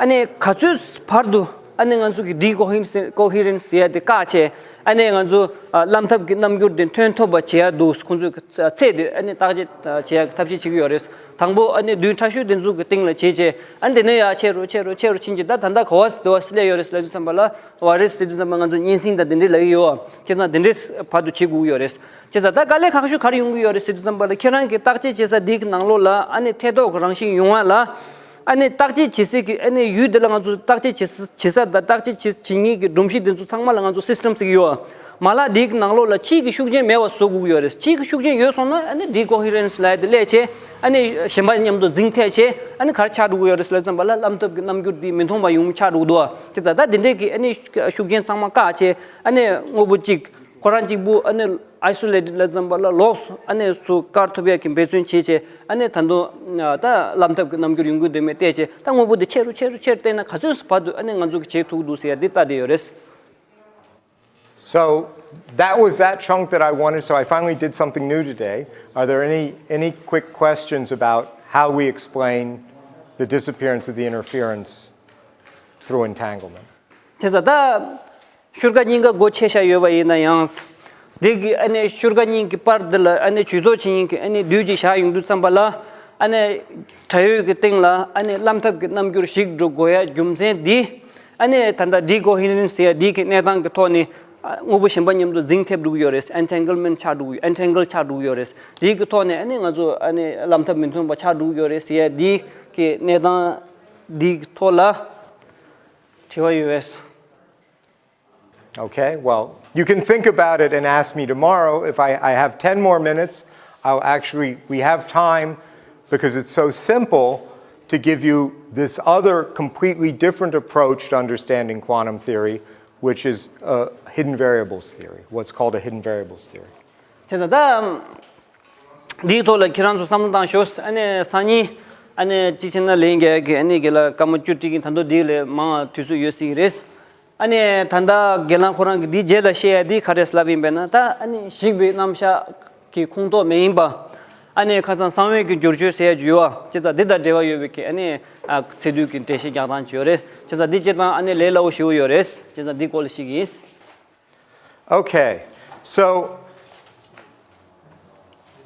ཨ་ནི་ག་ཚོད་བར་དུ་ཨ་ནི་ང་ཚོ་གི་ཌི་ཀོ་ཧི་རེན་སི་ཀོ་ཧི་རེན་སི་ཟེར་ཡ་དེ་བཀག་བྱས་ཨ་ནི་ང་ཚོ་རླབས་ཐབས་ཀྱི་རྣམ་འགྱུར་དེ་ཐོན་ཐུབ་པ་བྱེད་ཡ་འདུག་ཁོང་ཚོས་ཚད་དེ་ཨ་ནི་བརྟག་དཔྱད་བྱེད་ཡ་ཐབས་ཤེས་བྱེད་ཀྱི་ཡོད་རེད། དང་པོ་ཨ་ནི་རྡུལ་ཕྲ་ཤོས་དེ་ཚོ་གི་སྟེང་ལ་བྱས་བྱས་ཨ་ནི་དེ་ནས་ཡར་ཆེ་རུ་ཆེ་རུ་ཆེ་རུ་ཕྱིན་བྱས་ད་ད་ལྟ་ག་བ་དེ་བ་སླེབས་ཡོད་རེད་ལབ་དུས་ཙམ་པ་ལ་བ་རེད་ཟེར་དུས་ཙམ་པ་ང་ཚོ་གཉན་སྲིན་དང་དེ་འདྲས་ལབ་ཀྱི་ཡོད། བྱས་ཙང་དེ་འདྲས་བར་དུ་བྱེད་དགོས་ཀྱི་ཡོད་རེད། བྱས་ཙང་ད་དཀའ་ལས་ཁག་ཤོས་ག་རེ་ཡོང་གི་ཡོད་རེད་ཟེར་དུས་ཙམ་པ་ལ་ཁྱེད་རང་གིས་བརྟག་དཔྱད་བྱེད་ས་འདི་གི་ནང་ལོགས་ལ་ཨ་ནི་ཐེ་གཏོགས་ཀྱི་རང་བཞིན་ཡོང་བ་ལ། ཨ་ནི་བརྟག་དཔྱད་བྱེད་སའི་གི་ཨ་ནི་ཡུལ་དེ་ལ་ང་ཚོ་བརྟག་དཔྱད་བྱེད་ས་བྱེད་ས་དང་བརྟག་དཔྱད་བྱེད་བྱེད་མཁན་གྱི་སྒྲོམ་གཞི་དེ་ཚོ་ཚང་མ་ལ་ང་ཚོ་སིས་ཊམ་ཟེར་གྱི་ཡོད། མ་ལག་འདིའི་ནང་ལོགས་ལ་ཕྱིའི་གི་ཤུགས་རྐྱེན་མེད་པ་བཟོ་དགོས་ཀྱི་ཡོད་རེད། ཕྱིའི་གི་ཤུགས་རྐྱེན་ཡོད་སོང་ན་ཨ་ནི་ཌི་ཀོ་ཧི་རེན་སི་ལབ་ཡ་དེ་སླེབས་བྱས་ཨ་ནི་གཞན་པ་མཉམ་དུ་འཛིང་ཐེབས་བྱས་ཨ་ནི་ག་རེ་ཆགས་འགྲོ་གི་ཡོད་རེད་ཟེར་ཙམ་པ་ལ་རླབས་ཐབས་ཀྱི་རྣམ་འགྱུར་འདི་མི་མཐོང་བ་ཡོང་ཆགས་འགྲོ་གི་འདུག་བ། དེ་ད་ད་འདི་འདྲས་ཀྱི་ཨ་ནི་ཤུགས་རྐྱེན་ཚང་མ་བཀག་བྱས་ཨ་ནི་དངོས་པོ་གཅིག་ཁོ་རང་གཅིག་པུ་ཨ་ནི་ཨའི་སོ་ལེ་ཊེཌ་ལབ་ཙམ་པ་ལ་ལོགས་སུ་ཨ་ནི་སུ་བཀར་ཐུབ་ཡ་གི་འབད་བརྩོན་བྱས་བྱས་ཨ་ནི་ད་དུང་ད་རླབས་ཐབས་ཀྱི་རྣམ་འགྱུར་ཡོང་གི་འདུག་མེད་བལྟས་བྱས་ད་དངོས་པོ་འདི་ཆེ་རུ་ཆེ་རུ་ཆེ་རུ་བཏང་ན་ག་ཚོད་བར་དུ་ཨ་ནི་ང་ཚོ་གི་བྱེད་ཐུབ་འདུག་ཟེར་ཡ་འདི་ལྟ་བསྡད་ཡོད་རེད། So that was that chunk that I wanted. So I finally did something new today. Are there any, any quick questions about how we explain the disappearance of the interference through entanglement? བྱས་ཙང་ད་ཤུར་ཁ་གཉིས་ཀ་སྒོ་ཕྱེ་བཞག་ཡོད་པ་ཡིན་ན་ཡང་། འདི་གི་ཨ་ནི་ཤུར་ཁ་གཉིས་ཀྱི་པར་འདི་ལ་ཨ་ནི་ཇུས་གཏོགས་བྱེད་མཁན་གྱི་ཨ་ནི་བདུད་ཅིག་བཞག་ཡོང་དུས་ཙམ་པ་ལ། ཨ་ནི་དྲ་ཡོལ་གྱི་སྟེང་ལ་ཨ་ནི་བླམ་ཐབས་ཀྱི་རྣམ་འགྱུར་ཞིག་འགྲོ་དགོས་ཡ་རྒྱུ་མཚན་འདི། ཨ་ནི་ད་ལྟ་ཌི་ཀོ་ཧེ་རེན་སི་ཟེར་ཡ་འདི་གི་གནས་སྟངས་ཀྱི་ཐོག་ནས། ཨ། དངོས་པོ་གཞན་པ་མཉམ་དུ་འཛིང་ཐེབས་འགྲོ་གི་ཡོད་རེད། ཨེན་ཊེང་གལ་མེན་ཊི་ཆགས་འགྲོ་གི་ཡོད། ཨེན་ཊེང་གལ་ཆགས་འགྲོ་གི་ཡོད་རེད། དེའི་གི་ཐོག་ནས་ཨ་ནི་ང་ཚོ་ཨ་ནི་བླམ་ཐབས་མི་མཐུན་པ་ཆགས་འགྲོ་གི་ཡོད་རེད་ཟེར་ཡ་འདི་གི་གནས་སྟངས་འདིའི་ཐོག་ལ་དྲི་བ་ཡོད་པས། Okay, well, you can think about it and ask me tomorrow. If I, I have ten more minutes, I'll actually, we have time because it's so simple to give you this other completely different approach to understanding quantum theory, which is a hidden variables theory, what's called a hidden variables theory. བྱས་ཙང་ད། འདིའི་ཐོག་ལ་ཁྱེད་རང་ཚོ་བསམ་བློ་བཏང་ཤོག་ཨ་ནི་སང་ཉིན། ཨ་ནི་ཅི་བྱས་ན་ལན་རྒྱག་གི་ཨ་ནི་རྒན་ལགས་སྐར་མ་བཅུ་སྤྲད་ཀྱིན་ད་དུང་འདི་ལས་མང་བ་དུས་ཚོད་ཡོད་སྲིད་ཀྱི་རེད། ཨ་ནི་ད་ལྟ་རྒན་ལགས་ཁོ་རང་གིས་འདིའི་རྗེས་ལ་བཤད་ཡ་འདི་ག་རེ་ལབ་ཡིན་པས་ན། ད་ཨ་ནི་ཞིག་པའི་རྣམ་གཞག་གི་ཁོངས་གཏོགས་མ་ཡིན་པ། ཨ་ནི་ཁ་སང་གསང་བའི་གི་བསྒྱུར་བཅོས་ཟེར་ཡ་ཅིག་ཡོད་པ། བྱས་ཙང་འདི་དང་འབྲེལ་བ་ཡོད་པའི་གི་ཨ་ནི་ཚིག་སྡུད་ཀྱི་འགྲེལ་བཤད་རྒྱག་སྟངས་ཅིག་ཡོད་རེད། བྱས་ཙང་འདི་སྤྱིར་བཏང་ཨ་ནི་ལས་སླ་བོ་ཞེ་པོ་ཡོད་རེད། བྱས་ཙང་འདི་སྐོར་ལ་ཞུ་གི་ཡིན། Okay, so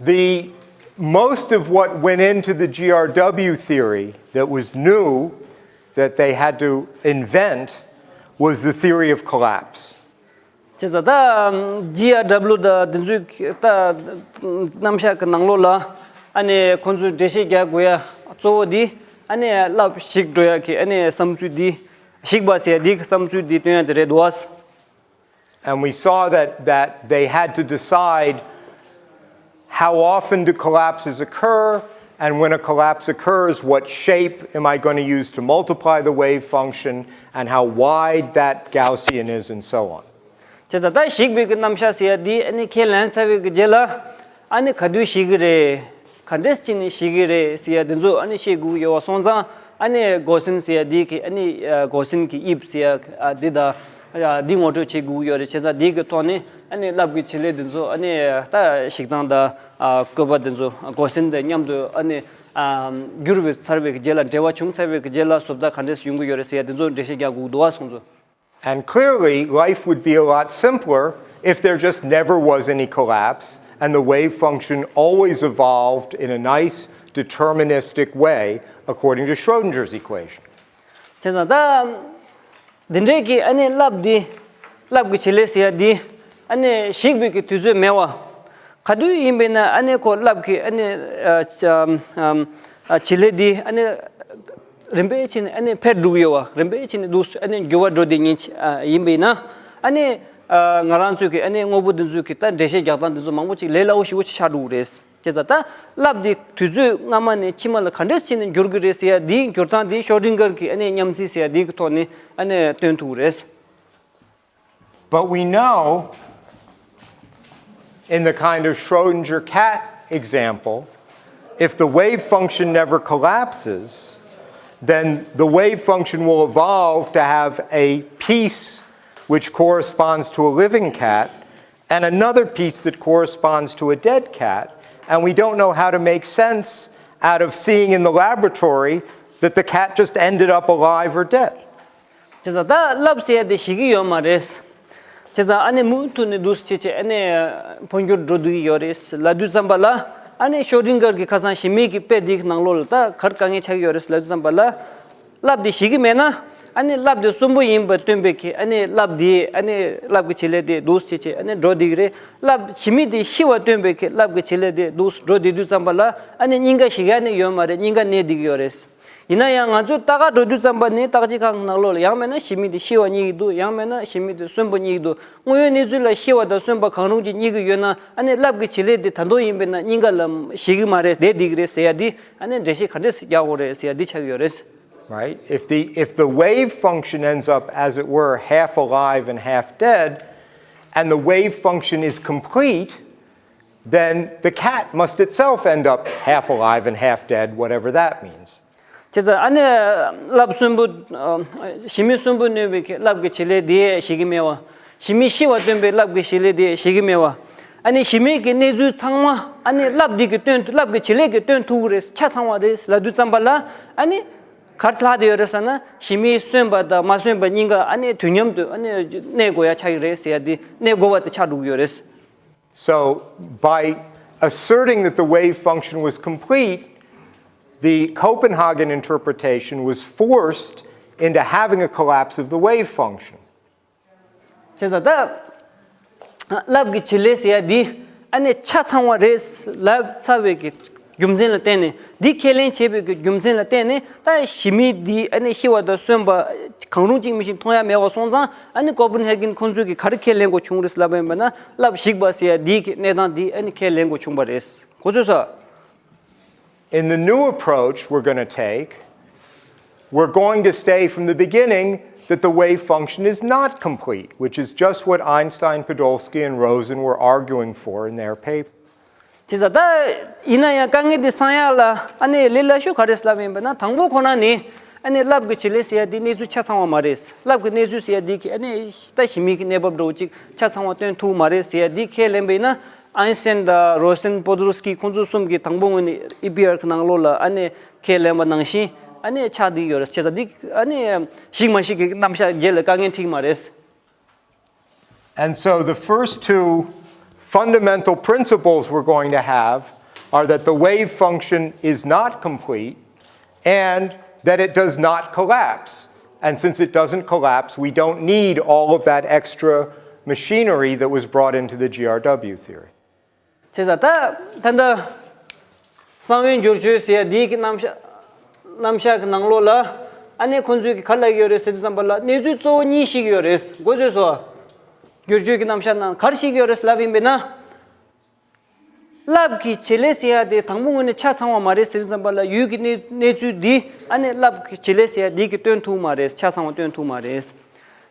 the most of what went into the G R W theory that was new, that they had to invent, was the theory of collapse. བྱས་ཙང་ད་ཇི་ཨར་ཌབ་ལུ་དང་དེ་ཚོའི་ད་རྣམ་གཞག་གི་ནང་ལོགས་ལ་ཨ་ནི་ཁོང་ཚོས་འགྲེལ་བཤད་རྒྱག་དགོས་ཡ་གཙོ་བོ་འདི་ཨ་ནི་རླབས་ཞིག་འགྲོ་ཡ་གི་ཨ་ནི་བསམ་ཚུལ་འདི། ཞིག་པ་ཟེར་ཡ་འདི་གི་བསམ་ཚུལ་འདི་སྟོན་ཡ་དེ་རེད་འདུག་བ། And we saw that, that they had to decide how often do collapses occur, and when a collapse occurs, what shape am I going to use to multiply the wave function, and how wide that Gaussian is, and so on. བྱས་ཙང་ད་ཞིག་པའི་གི་རྣམ་གཞག་ཟེར་ཡ་འདི་ཨ་ནི་ཁས་ལེན་ཚར་བའི་གི་རྗེས་ལ། ཨ་ནི་ག་དུས་ཞིག་གི་རེད། ག་འདྲས་བྱས་ནས་ཞིག་གི་རེད་ཟེར་ཡ་འདི་ཚོ་ཨ་ནི་ཤེས་དགོས་ཀྱི་ཡོད་པ་སོང་ཙང་། ཨ་ནི་གོ་སིན་ཟེར་ཡ་འདི་གི་ཨ་ནི་གོ་སིན་གྱི་དབྱིབས་ཟེར་ཡ་འདི་དང་འདི་ངོ་སྤྲོད་བྱེད་དགོས་ཀྱི་ཡོད་རེད། བྱས་ཙང་འདི་གི་ཐོག་ནས་ཨ་ནི་རླབས་ཀྱི་བྱེད་ལས་འདི་ཚོ་ཨ་ནི་ད་ཞིག་སྟངས་དང་བཀོད་པ་འདི་ཚོ་གོ་སིན་དང་མཉམ་དུ་ཨ་ནི་བསྒྱུར་བའི་ཚར་བའི་གི་རྗེས་ལ། འབྲེལ་བ་བྱུང་ཚར་བའི་གི་རྗེས་ལ་བཟོ་ལྟ་ག་འདྲས་ཡོང་གི་ཡོད་རེད་ཟེར་ཡ་འདི་ཚོ་འགྲེལ་བཤད་རྒྱག་དགོས་འདུག་བ་སོང་ཙང་། And clearly, life would be a lot simpler if there just never was any collapse and the wave function always evolved in a nice, deterministic way according to Schrodinger's equation. བྱས་ཙང་ད་འདི་འདྲའི་གི་ཨ་ནི་རླབས་འདི། རླབས་ཀྱི་བྱེད་ལས་ཟེར་ཡ་འདི་ཨ་ནི་ཞིག་པའི་གི་དུས་ཚོད་མེད་པ། ག་དུས་ཡིན་པས་ན་ཨ་ནི་ཁོ་རླབས་ཀྱི་ཨ་ནི་བྱེད་ལས་འདི་ཨ་ནི། རིམ་པས་བྱས་ནས་ཨ་ནི་འཕེལ་འགྲོ་གི་ཡོད་པ། རིམ་པས་བྱས་ནས་འདུག་ཨ་ནི་འགྱུར་བ་འགྲོ་བསྡད་མཁན་ཡིན་པས་ན། ཨ་ནི་ང་རང་ཚོས་ཀྱི་ཨ་ནི་དངོས་པོ་འདི་ཚོས་ཀྱི་ད་འགྲེལ་བཤད་རྒྱག་སྟངས་འདི་ཚོ་མང་པོ་ཅིག་ལས་སླ་བོ་ཞེ་པོ་ཅིག་ཆགས་འགྲོ་གི་རེད། བྱས་ཙང་ད་རླབས་འདི་དུས་ཚོད་སྔ་མ་ནས་ཕྱི་མ་ལ་ག་འདྲས་བྱས་ནས་འགྱུར་གི་རེད་ཟེར་ཡ་འདིའི་འགྱུར་སྟངས་འདི་ཤོ་ཌིང་གར་གྱི་ཨ་ནི་མཉམ་རྩིས་ཟེར་ཡ་འདི་གི་ཐོག་ནས་ཨ་ནི་སྟོན་ཐུབ་ཀྱི་རེད། But we know, in the kind of Schrodinger cat example, if the wave function never collapses, then the wave function will evolve to have a piece which corresponds to a living cat and another piece that corresponds to a dead cat, and we don't know how to make sense out of seeing in the laboratory that the cat just ended up alive or dead. བྱས་ཙང་ད་རླབས་ཟེར་ཡ་དེ་ཞིག་གི་ཡོད་མ་རེད། བྱས་ཙང་ཨ་ནི་མུ་མཐུད་ནས་འདུག་སེ་བྱས་བྱས་ཨ་ནི་འཕོ་འགྱུར་འགྲོ་བསྡད་ཀྱི་ཡོད་རེད་ལབ་དུས་ཙམ་པ་ལ། ཨ་ནི་ཤོ་ཌིང་གར་གྱི་ཁ་སང་ཞི་མི་གི་དཔེ་འདི་གི་ནང་ལོགས་ལ་ད་ག་རེ་དཀའ་ངལ་ཆགས་ཀྱི་ཡོད་རེད་ལབ་དུས་ཙམ་པ་ལ། རླབས་དེ་ཞིག་གི་མེད་ན། ཨ་ནི་རླབས་དེ་གསོན་པོ་ཡིན་པ་སྟོན་པའི་གི་ཨ་ནི་རླབས་དེ་ཨ་ནི་རླབས་ཀྱི་བྱེད་ལས་དེ་འདུག་སེ་བྱས་བྱས་ཨ་ནི་འགྲོ་བསྡད་ཀྱི་རེད། རླབས་ཞི་མི་དེ་ཤི་བ་སྟོན་པའི་གི་རླབས་ཀྱི་བྱེད་ལས་དེ་འདུག་སེ་འགྲོ་བསྡད་དུས་ཙམ་པ་ལ། ཨ་ནི་སྙིང་ག་ཞིག་ཡ་ནི་ཡོད་མ་རེད། སྙིང་ག་གནས་བསྡད་ཀྱི་ཡོད་རེད། ཡིན་ན་ཡང་ང་ཚོས་ལྟ་ག་འགྲོ་དུས་ཙམ་པ་ནི་བརྟག་དཔྱད་ཁང་གི་ནང་ལོགས་ལ་ཡང་མིན་ན་ཞི་མི་དེ་ཤི་བ་རྙེད་ཀྱི་འདུག་ཡང་མིན་ན་ཞི་མི་དེ་གསོན་པོ་རྙེད་ཀྱི་འདུག་དངོས་ཡོད་གནས་ཚུལ་ལ་ཤི་བ་དང་གསོན་པ་གང་རུང་ཅིག་རྙེད་ཀྱི་ཡོད་ན། ཨ་ནི་རླབས་ཀྱི་བྱེད་ལས་དེ་ད་དུང་ཡིན་པས་ན་སྙིང་ག་ལ་ཞིག་གི་མ་རེད། བསྡད་བསྡད་ཀྱི་རེད་ཟེར་ཡ་དེ་ཨ་ནི་འགྲེལ་བཤད་ག་འདྲས་རྒྱག་དགོས་རེད་ཟེར་ཡ་དེ་ཆགས་ཀྱི་ཡོད་རེད། Right? If the, if the wave function ends up, as it were, half alive and half dead, and the wave function is complete, then the cat must itself end up half alive and half dead, whatever that means. བྱས་ཙང་ཨ་ནི་རླབས་གསོན་པོ། ཞི་མི་གསོན་པོ་གནས་པའི་རླབས་ཀྱི་བྱེད་ལས་དེ་ཞིག་གི་མེད་པ། ཞི་མི་ཤི་བ་སྟོན་པའི་རླབས་ཀྱི་བྱེད་ལས་དེ་ཞིག་གི་མེད་པ། ཨ་ནི་ཞི་མི་གི་གནས་ཚུལ་ཚང་མ་ཨ་ནི་རླབས་འདི་གི་སྟོན། རླབས་ཀྱི་བྱེད་ལས་ཀྱིས་སྟོན་ཐུབ་ཀྱི་རེད། ཆ་ཚང་བ་རེད་ལབ་དུས་ཙམ་པ་ལ། ཨ་ནི་ ག་རེ་ལྷག་བསྡད་ཡོད་རེད་ཟེར་ན། གཞི་མིས་སོན་པ་དང་མ་སོན་པ་གཉིས་ཀ་ཨ་ནི་དུས་མཉམ་དུ་ཨ་ནི་གནས་དགོས་ཡ་ཆགས་ཀྱི་རེད་ཟེར་ཡ་འདི། གནས་དགོས་པ་དེ་ཆགས་འགྲོ་གི་ཡོད་རེད། So, by asserting that the wave function was complete, the Copenhagen interpretation was forced into having a collapse of the wave function. བྱས་ཙང་ད་རླབས་ཀྱི་བྱེད་ལས་ཟེར་ཡ་འདི་ཨ་ནི་ཆ་ཚང་བ་རེད་ལབ་ཚར་བའི་གི་རྒྱུ་མཚན་ལ་བརྟེན་ནས། འདི་ཁས་ལེན་བྱས་པའི་གི་རྒྱུ་མཚན་ལ་བརྟེན་ནས། ད་གཞི་མི་འདི་ཨ་ནི་ཤི་བ་དང་གསོན་པ་གང་རུང་གཅིག་མིན་ཞིག་མཐོང་ཡ་མེད་པ་སོང་ཙང་། ཨ་ནི་ཀོ་པན་ཧེ་གན་ཁོང་ཚོས་གི་ག་རེ་ཁས་ལེན་དགོས་བྱུང་རེད་ལབ་པ་ཡིན་པ་ན། རླབས་ཞིག་པ་ཟེར་ཡ་འདི་གི་གནས་སྟངས་འདི་ཨ་ནི་ཁས་ལེན་དགོས་བྱུང་བ་རེད། གོ་ཚོད་སོང་། In the new approach we're going to take, we're going to say from the beginning that the wave function is not complete, which is just what Einstein, Podolsky, and Rosen were arguing for in their paper. དེ་ཙང་ད་ཡིན་ན་ཡང་དཀའ་ངལ་འདི་སང་ཡག་ལ་ཨ་ནི་ལས་སླ་ཤོས་ག་རེ་ལབ་ཡིན་པ་ན། དང་པོ་ཁོ་རང་ནི་ཨ་ནི་རླབས་ཀྱི་བྱེད་ལས་ཟེར་ཡ་འདི་གནས་ཚུལ་ཆ་ཚང་བ་མ་རེད། རླབས་ཀྱི་གནས་ཚུལ་ཟེར་ཡ་འདི་གི་ཨ་ནི་ད་གཞི་མི་གི་གནས་བབ་འདྲ་བོ་ཅིག་ཆ་ཚང་བ་སྟོན་ཐུབ་མ་རེད་ཟེར་ཡ་འདི་ཁས་ལེན་པ་ཡིན་ན། ཨའིན་སི་ཊེན་དང་རོ་སན་པོ་དོ་རོ་སི་ཀི་ཁོང་ཚོ་གསུམ་གྱིས་དང་པོ་ངོས་ནས་ཨི་པི་ཨར་གི་ནང་ལོགས་ལ་ཨ་ནི་ཁས་ལེན་པ་ནང་བཞིན་ཨ་ནི་ཆགས་བསྡད་ཡོད་རེད། བྱས་ཙང་འདི་ཨ་ནི་ཞིག་མ་ཞིག་གི་རྣམ་གཞག་རྗེས་ལ་དཀའ་ངལ་འཕྲད་ཀྱི་མ་རེད། And so the first two fundamental principles we're going to have are that the wave function is not complete and that it does not collapse. And since it doesn't collapse, we don't need all of that extra machinery that was brought into the G R W theory. བྱས་ཙང་ད་ད་ལྟ་གསང་བའི་འགྱུར་བཅོས་ཟེར་ཡ་འདི་གི་རྣམ་གཞག་རྣམ་གཞག་གི་ནང་ལོགས་ལ་ཨ་ནི་ཁོང་ཚོས་གི་ག་རེ་ལབ་ཀྱི་ཡོད་རེད་ཟེར་དུས་ཙམ་པ་ལ། གནས་ཚུལ་གཙོ་བོ་གཉིས་བཤད་ཀྱི་ཡོད་རེད། གོ་ཚོད་སོང་། འགྱུར་བཅོས་ཀྱི་རྣམ་གཞག་ནང་ག་རེ་བཤད་ཀྱི་ཡོད་རེད་ལབ་ཡིན་པས་ན། རླབས་ཀྱི་བྱེད་ལས་ཟེར་ཡ་དེ་དང་པོ་ངོས་ནས་ཆ་ཚང་བ་མ་རེད་ཟེར་དུས་ཙམ་པ་ལ། ཡུལ་གྱི་གནས་གནས་ཚུལ་འདི་ཨ་ནི་རླབས་ཀྱི་བྱེད་ལས་ཟེར་ཡ་འདི་གིས་སྟོན་ཐུབ་མ་རེད། ཆ་ཚང་བ་སྟོན་ཐུབ་མ་རེད།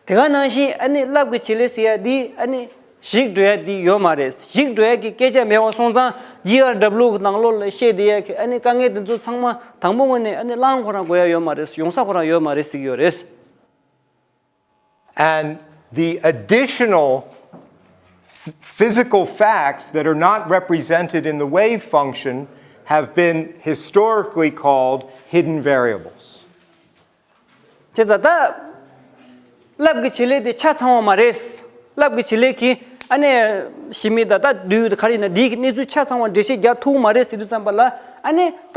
དེ་ག་ནང་བཞིན་ཨ་ནི་རླབས་ཀྱི་བྱེད་ལས་ཟེར་ཡ་འདི་ཨ་ནི་ཞིག་འགྲོ་ཡ་འདི་ཡོད་མ་རེད། ཞིག་འགྲོ་ཡ་གི་སྐད་ཆ་མེད་པ་སོང་ཙང་། ཇི་ཨར་ཌབ་ལུ་གི་ནང་ལོགས་ལ་བཤད་བསྡད་ཡ་གི་ཨ་ནི་དཀའ་ངལ་འདི་ཚོ་ཚང་མ་དང་པོ་ངོས་ནས་ཨ་ནི་བླང་ཁོ་རང་དགོས་ཡ་ཡོད་མ་རེད། ཡོང་ས་ཁོ་རང་ཡོད་མ་རེད་ཟེར་གྱི་ཡོད་རེད། And the additional f- physical facts that are not represented in the wave function have been historically called hidden variables. བྱས་ཙང་ད་རླབས་ཀྱི་བྱེད་ལས་དེ་ཆ་ཚང་བ་མ་རེད། རླབས་ཀྱི་བྱེད་ལས་ཀྱིས་ཨ་ནི་གཞི་མི་ད་ལྟ་དུས་ག་རེ་ཡིན་ན་འདི་གི་གནས་ཚུལ་ཆ་ཚང་བ་འགྲེལ་བཤད་རྒྱག་ཐུབ་མ་རེད་ཟེར་དུས་ཙམ་པ་ལ། ཨ་ནི་ད་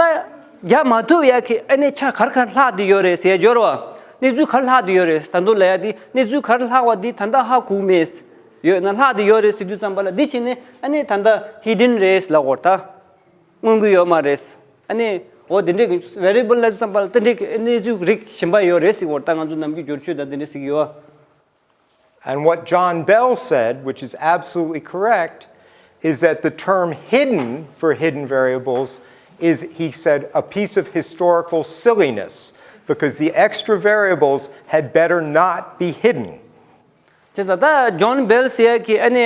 རྒྱག་མ་ཐུབ་ཡ་གི་ཨ་ནི་ཆ་ག་རེ་ག་རེ་ལྷག་བསྡད་ཡོད་རེད་ཟེར་ཡ་སྦྱོར་བ། གནས་ཚུལ་ག་རེ་ལྷག་བསྡད་ཡོད་རེད། ད་དུང་ལབ་ཡ་དེ་གནས་ཚུལ་ག་རེ་ལྷག་པ་འདི་ད་ལྟ་ཧ་གོ་མེད། ཡོད་ན་ལྷག་བསྡད་ཡོད་རེད་ཟེར་དུས་ཙམ་པ་ལ། འདི་བྱས་ནས་ཨ་ནི་ད་ལྟ་ཧི་ཌེན་རེད་ལབ་དགོས་རེད་ད། མངོན་གྱི་ཡོད་མ་རེད། ཨ་ནི་འོ་དེ་འདྲས་ཀྱི་ཝེ་རི་ཨེ་བལ་ལབ་དུས་ཙམ་པ་ལ་དེ་འདྲས་ཀྱི་གནས་ཚུལ་རིགས་གཞན་པ་ཡོད་རེད་ཟེར་གྱི་ཡོད་རེད་ད། ང་ཚོ་ནམ་རྒྱུན་འགྱུར་བཅོས་དང་དེ་འདྲས་ཟེར་གྱི་ཡོད། And what John Bell said, which is absolutely correct, is that the term hidden for hidden variables is, he said, a piece of historical silliness because the extra variables had better not be hidden. བྱས་ཙང་ད་ཇོན་བེལ་ཟེར་ཡ་གི་ཨ་ནི་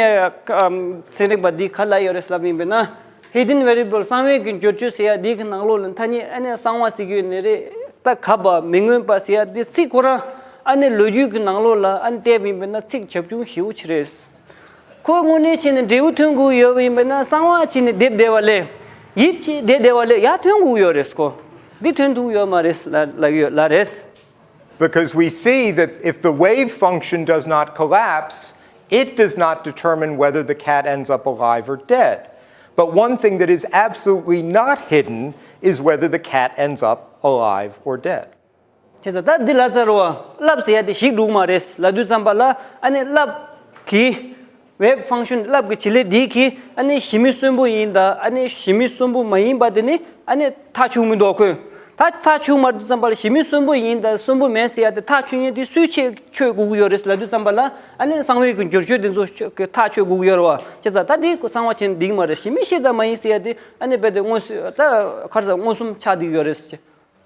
ཚན་རིག་པ་འདིས་ག་རེ་ལབ་ཡོད་རེད་ལབ་ཡིན་པས་ན། ཧི་ཌེན་ཝེ་རི་ཨེ་བལ་གསང་བའི་གི་འགྱུར་བཅོས་ཟེར་ཡ་འདི་གི་ནང་ལོགས་ལ་ཐ་སྙད་ཨ་ནི་གསང་བ་ཟེར་གྱི་ཡོད་ནི་རེད། ད་གབ་པ་མི་མངོན་པ་ཟེར་ཡ་འདི་ཚིག་ཁོ་རང་ཨ་ནི་ལོ་རྒྱུས་གི་ནང་ལོགས་ལ་ཨ་ནི་བལྟས་པ་ཡིན་པས་ན་ཚིག་བྱབ་ཆུང་ཞེ་པོ་ཅིག་རེད། ཁོ་དངོས་གནས་བྱས་ནས་འབྲས་བུ་ཐོན་དགོས་ཡོད་པ་ཡིན་པས་ན། གསང་བ་བྱས་ནས་བསྡད་བསྡད་པ་ལས། ཡིབ་ཅིག་བསྡད་བསྡད་པ་ལས་ཡར་ཐོན་དགོས་ཡོད་རེད་ཁོ། འདི་ཐོན་ཐུབ་ཡོད་མ་རེད་ལབ་ལབ་ཡོད་ལབ་རེད། Because we see that if the wave function does not collapse, it does not determine whether the cat ends up alive or dead. But one thing that is absolutely not hidden is whether the cat ends up alive or dead. བྱས་ཙང་ད་འདི་ལབ་ཚར་བ། རླབས་ཟེར་ཡ་དེ་ཞིག་འགྲོ་གི་མ་རེད་ལབ་དུས་ཙམ་པ་ལ། ཨ་ནི་རླབས་ཀྱི་ཝེབ་ཕང་ཤོན་རླབས་ཀྱི་བྱེད་ལས་འདི་གིས་ཨ་ནི་གཞི་མི་གསོན་པོ་ཡིན་ད། ཨ་ནི་གཞི་མི་གསོན་པོ་མ་ཡིན་པ་དེ་ནི་ཨ་ནི་ཐག་ཆོད་མི་འདུག་ཁོས། ད་ཐག་ཆོད་མ་འདུག་ཙམ་པ་ལ་གཞི་མི་གསོན་པོ་ཡིན་ད་གསོན་པོ་མེད་ཟེར་ཡ་དེ་ཐག་ཆོད་མཁན་དེ་སུས་ཆོད་ཆོད་དགོས་ཀྱི་ཡོད་རེད་ལབ་དུས་ཙམ་པ་ལ། ཨ་ནི་གསང་བའི་གི་འགྱུར་བཅོས་དེ་ཚོ་ཆོད་ཐག་ཆོད་དགོས་ཀྱི་ཡོད་རེད་བ། བྱས་ཙང་ད་འདི་གསང་བ་བྱས་ནས་འགྲིག་གི་མ་རེད། གཞི་མི་ཤི་ད་མ་ཡིན་ཟེར་ཡ་དེ་ཨ་ནི་རྦད་དེ་མངོན་སུམ་ད་ག་རེ་ཟེར་མངོན་སུམ་ཆགས་བསྡད་ཀྱི་ཡོད་རེད།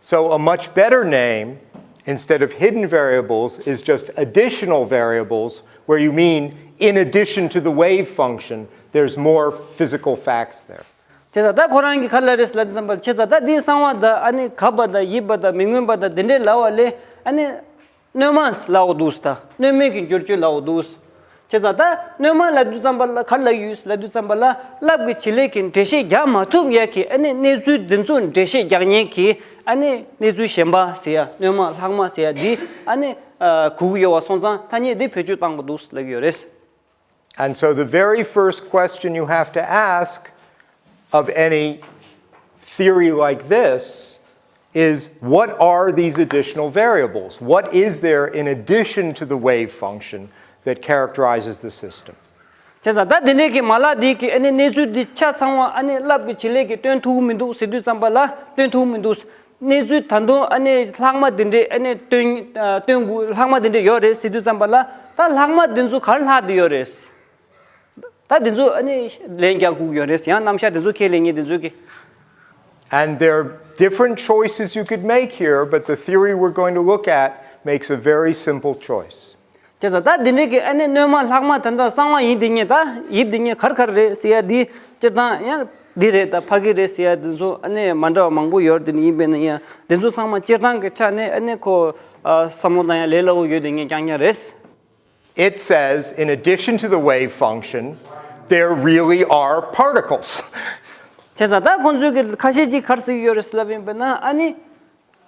So, a much better name, instead of hidden variables, is just additional variables, where you mean, in addition to the wave function, there's more physical facts there. བྱས་ཙང་ད་ཁོ་རང་གིས་ག་རེ་ལབ་རེད་ལབ་དུས་ཙམ་པར། བྱས་ཙང་ད་འདི་གསང་བ་དང་ཨ་ནི་གབ་པ་དང་ཡིབ་པ་དང་མི་མངོན་པ་དང་དེ་འདྲས་ལབ་པ་ལས། ཨ་ནི་སྣོན་མ་ལབ་དགོས་འདུག་ད། སྣོན་མེད་ཀྱི་འགྱུར་བཅོས་ལབ་དགོས་འདུག། བྱས་ཙང་ད་སྣོན་མ་ལབ་དུས་ཙམ་པ་ལ་ག་རེ་ལབ་ཡོད་ལབ་དུས་ཙམ་པ་ལ། རླབས་ཀྱི་བྱེད་ལས་ཀྱི་འགྲེལ་བཤད་རྒྱག་མ་ཐུབ་ཡ་གི་ཨ་ནི་གནས་ཚུལ་འདི་ཚོ་འགྲེལ་བཤད་རྒྱག་མཁན་གྱི་ ཨ་ནི་གནས་ཚུལ་གཞན་པ་ཟེར་ཡ། སྣོན་མ་ལྷག་མ་ཟེར་ཡ་འདི་ཨ་ནི་ཨ་གུག་ཡོད་པ་སོང་ཙང་ཐ་སྙད་འདི་བེད་སྤྱོད་བཏང་དགོས་འདུག་ལབ་ཀྱི་ཡོད་རེད། And so the very first question you have to ask of any theory like this is, what are these additional variables? What is there in addition to the wave function that characterizes the system? བྱས་ཙང་ད་འདི་འདྲའི་གི་མ་ལག་འདི་གི་ཨ་ནི་གནས་ཚུལ་འདི་ཆ་ཚང་བ་ཨ་ནི་རླབས་ཀྱི་བྱེད་ལས་ཀྱིས་སྟོན་ཐུབ་ཀྱི་མི་འདུག་ཟེར་དུས་ཙམ་པ་ལ། སྟོན་ཐུབ་ཀྱི་མི་འདུག་གནས་ཚུལ་ད་དུང་ཨ་ནི་ལྷག་མ་འདི་འདྲའི་ཨ་ནི་སྟོན་ཨ་སྟོན་དགོས། ལྷག་མ་འདི་འདྲའི་ཡོད་རེད་ཟེར་དུས་ཙམ་པ་ལ། ད་ལྷག་མ་འདི་ཚོ་ག་རེ་ལྷག་བསྡད་ཡོད་རེད། ད་འདི་ཚོ་ཨ་ནི་ལན་རྒྱག་དགོས་ཀྱི་ཡོད་རེད། ཡང་རྣམ་གཞག་འདི་ཚོ་ཁས་ལེན་མཁན་འདི་ཚོ་གི། And there are different choices you could make here, but the theory we're going to look at makes a very simple choice. བྱས་ཙང་ད་འདི་འདྲའི་གི་ཨ་ནི་སྣོན་མ་ལྷག་མ་ད་ལྟ་གསང་བ་ཡིན་དེ་ཉིད། ད་ཡིབ་དེ་ཉིད་ག་རེ་ག་རེ་རེད་ཟེར་ཡ་འདི་སྤྱིར་བཏང་ཡང་འདི་རེད། ད་ཕ་གི་རེད་ཟེར་ཡ་འདི་ཚོ་ཨ་ནི་མ་འདྲ་བ་མང་པོ་ཡོད་རེད། དེ་ནི་ཡིན་པས་ན་ཡང་འདི་ཚོ་ཚང་མ་སྤྱིར་བཏང་གི་ཆ་ནས་ཨ་ནི་ཁོ་ཨ་བསམ་བློ་བཏང་ཡ་ལས་སླ་པོ་ཡོད་དེ་ཉིད་རྐྱང་རྐྱང་རེད། It says, in addition to the wave function, there really are particles. བྱས་ཙང་ད་ཁོང་ཚོས་གི་ཁ་ཤས་ཅིག་ག་རེ་ཟེར་གྱི་ཡོད་རེད་ལབ་ཡིན་པས་ན། ཨ་ནི་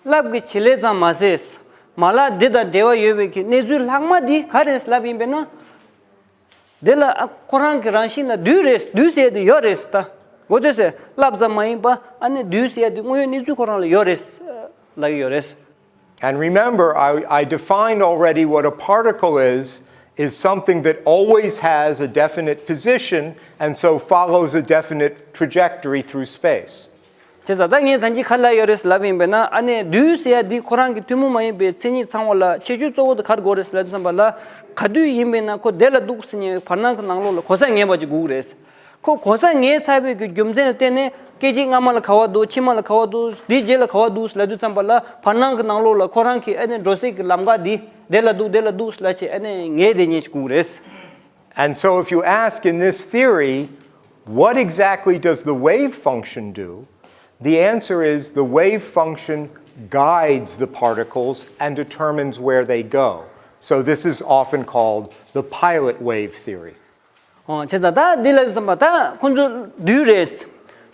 རླབས་ཀྱི་བྱེད་ལས་ཙམ་མ་ཟད་མ་ལག་འདི་དང་འབྲེལ་བ་ཡོད་པའི་གི་གནས་ཚུལ་ལྷག་མ་འདི་ག་རེ་ལབ་ཡིན་པས་ན། འདི་ལ་ཨ་ཁོ་རང་གི་རང་བཞིན་ལ་དུས་རེད། དུས་ཟེར་ཡ་དེ་ཡོད་རེད། ད་གོ་ཚོད་ཟེར་རླབས་ཙམ་མ་ཡིན་པ་ཨ་ནི་དུས་ཟེར་ཡ་དེ་དངོས་ཡོད་གནས་ཚུལ་ཁོ་རང་ལ་ཡོད་རེད་ལབ་ཀྱི་ཡོད་རེད། And remember, I, I defined already what a particle is, is something that always has a definite position and so follows a definite trajectory through space. བྱས་ཙང་ད་ངས་ད་གིན་ག་རེ་ལབ་ཡོད་རེད་ལབ་ཡིན་པས་ན། ཨ་ནི་དུས་ཟེར་ཡ་འདི་ཁོ་རང་གི་ཐུན་མོང་མ་ཡིན་པའི་མཚན་ཉིད་ཚང་བ་ལ་ཁྱད་ཆོས་གཙོ་བོ་དེ་ག་རེ་དགོས་རེད་ལབ་དུས་ཙམ་པ་ལ། ག་དུས་ཡིན་པས་ན་ཁོ་དེ་ལ་འདུག་ཟེར་ནས་བར་སྣང་གི་ནང་ལོགས་ལ་གོ་ས་ངེས་པ་ཅིག་དགོས་ཀྱི་རེད། ཁོ་གོ་ས་ངེས་ཚར་བའི་གི་རྒྱུ་མཚན་ལ་བརྟེན་ནས་སྐད་ཅིག་སྔ་མ་ལ་ག་པར་འདུག་ཕྱི་མ་ལ་ག་པར་འདུག་དེའི་རྗེས་ལ་ག་པར་འདུག་ལབ་དུས་ཙམ་པ་ལ་བར་སྣང་གི་ནང་ལོགས་ལ་ཁོ་རང་གི་ཨ་ནི་འགྲོ་སའི་གི་ལམ་ཁ་འདི་དེ་ལ་འདུག་དེ་ལ་འདུག་ལབ་བྱས་ཨ་ནི་ངེས་བསྡད་མཁན་ཅིག་དགོས་ཀྱི་རེད། And so, if you ask in this theory, what exactly does the wave function do? The answer is the wave function guides the particles and determines where they go. So, this is often called the pilot wave theory. ཨོ་བྱས་ཙང་ད་འདི་ལ་བསམ་པ་ད་ཁོ་ཚོ་དུས་རེད།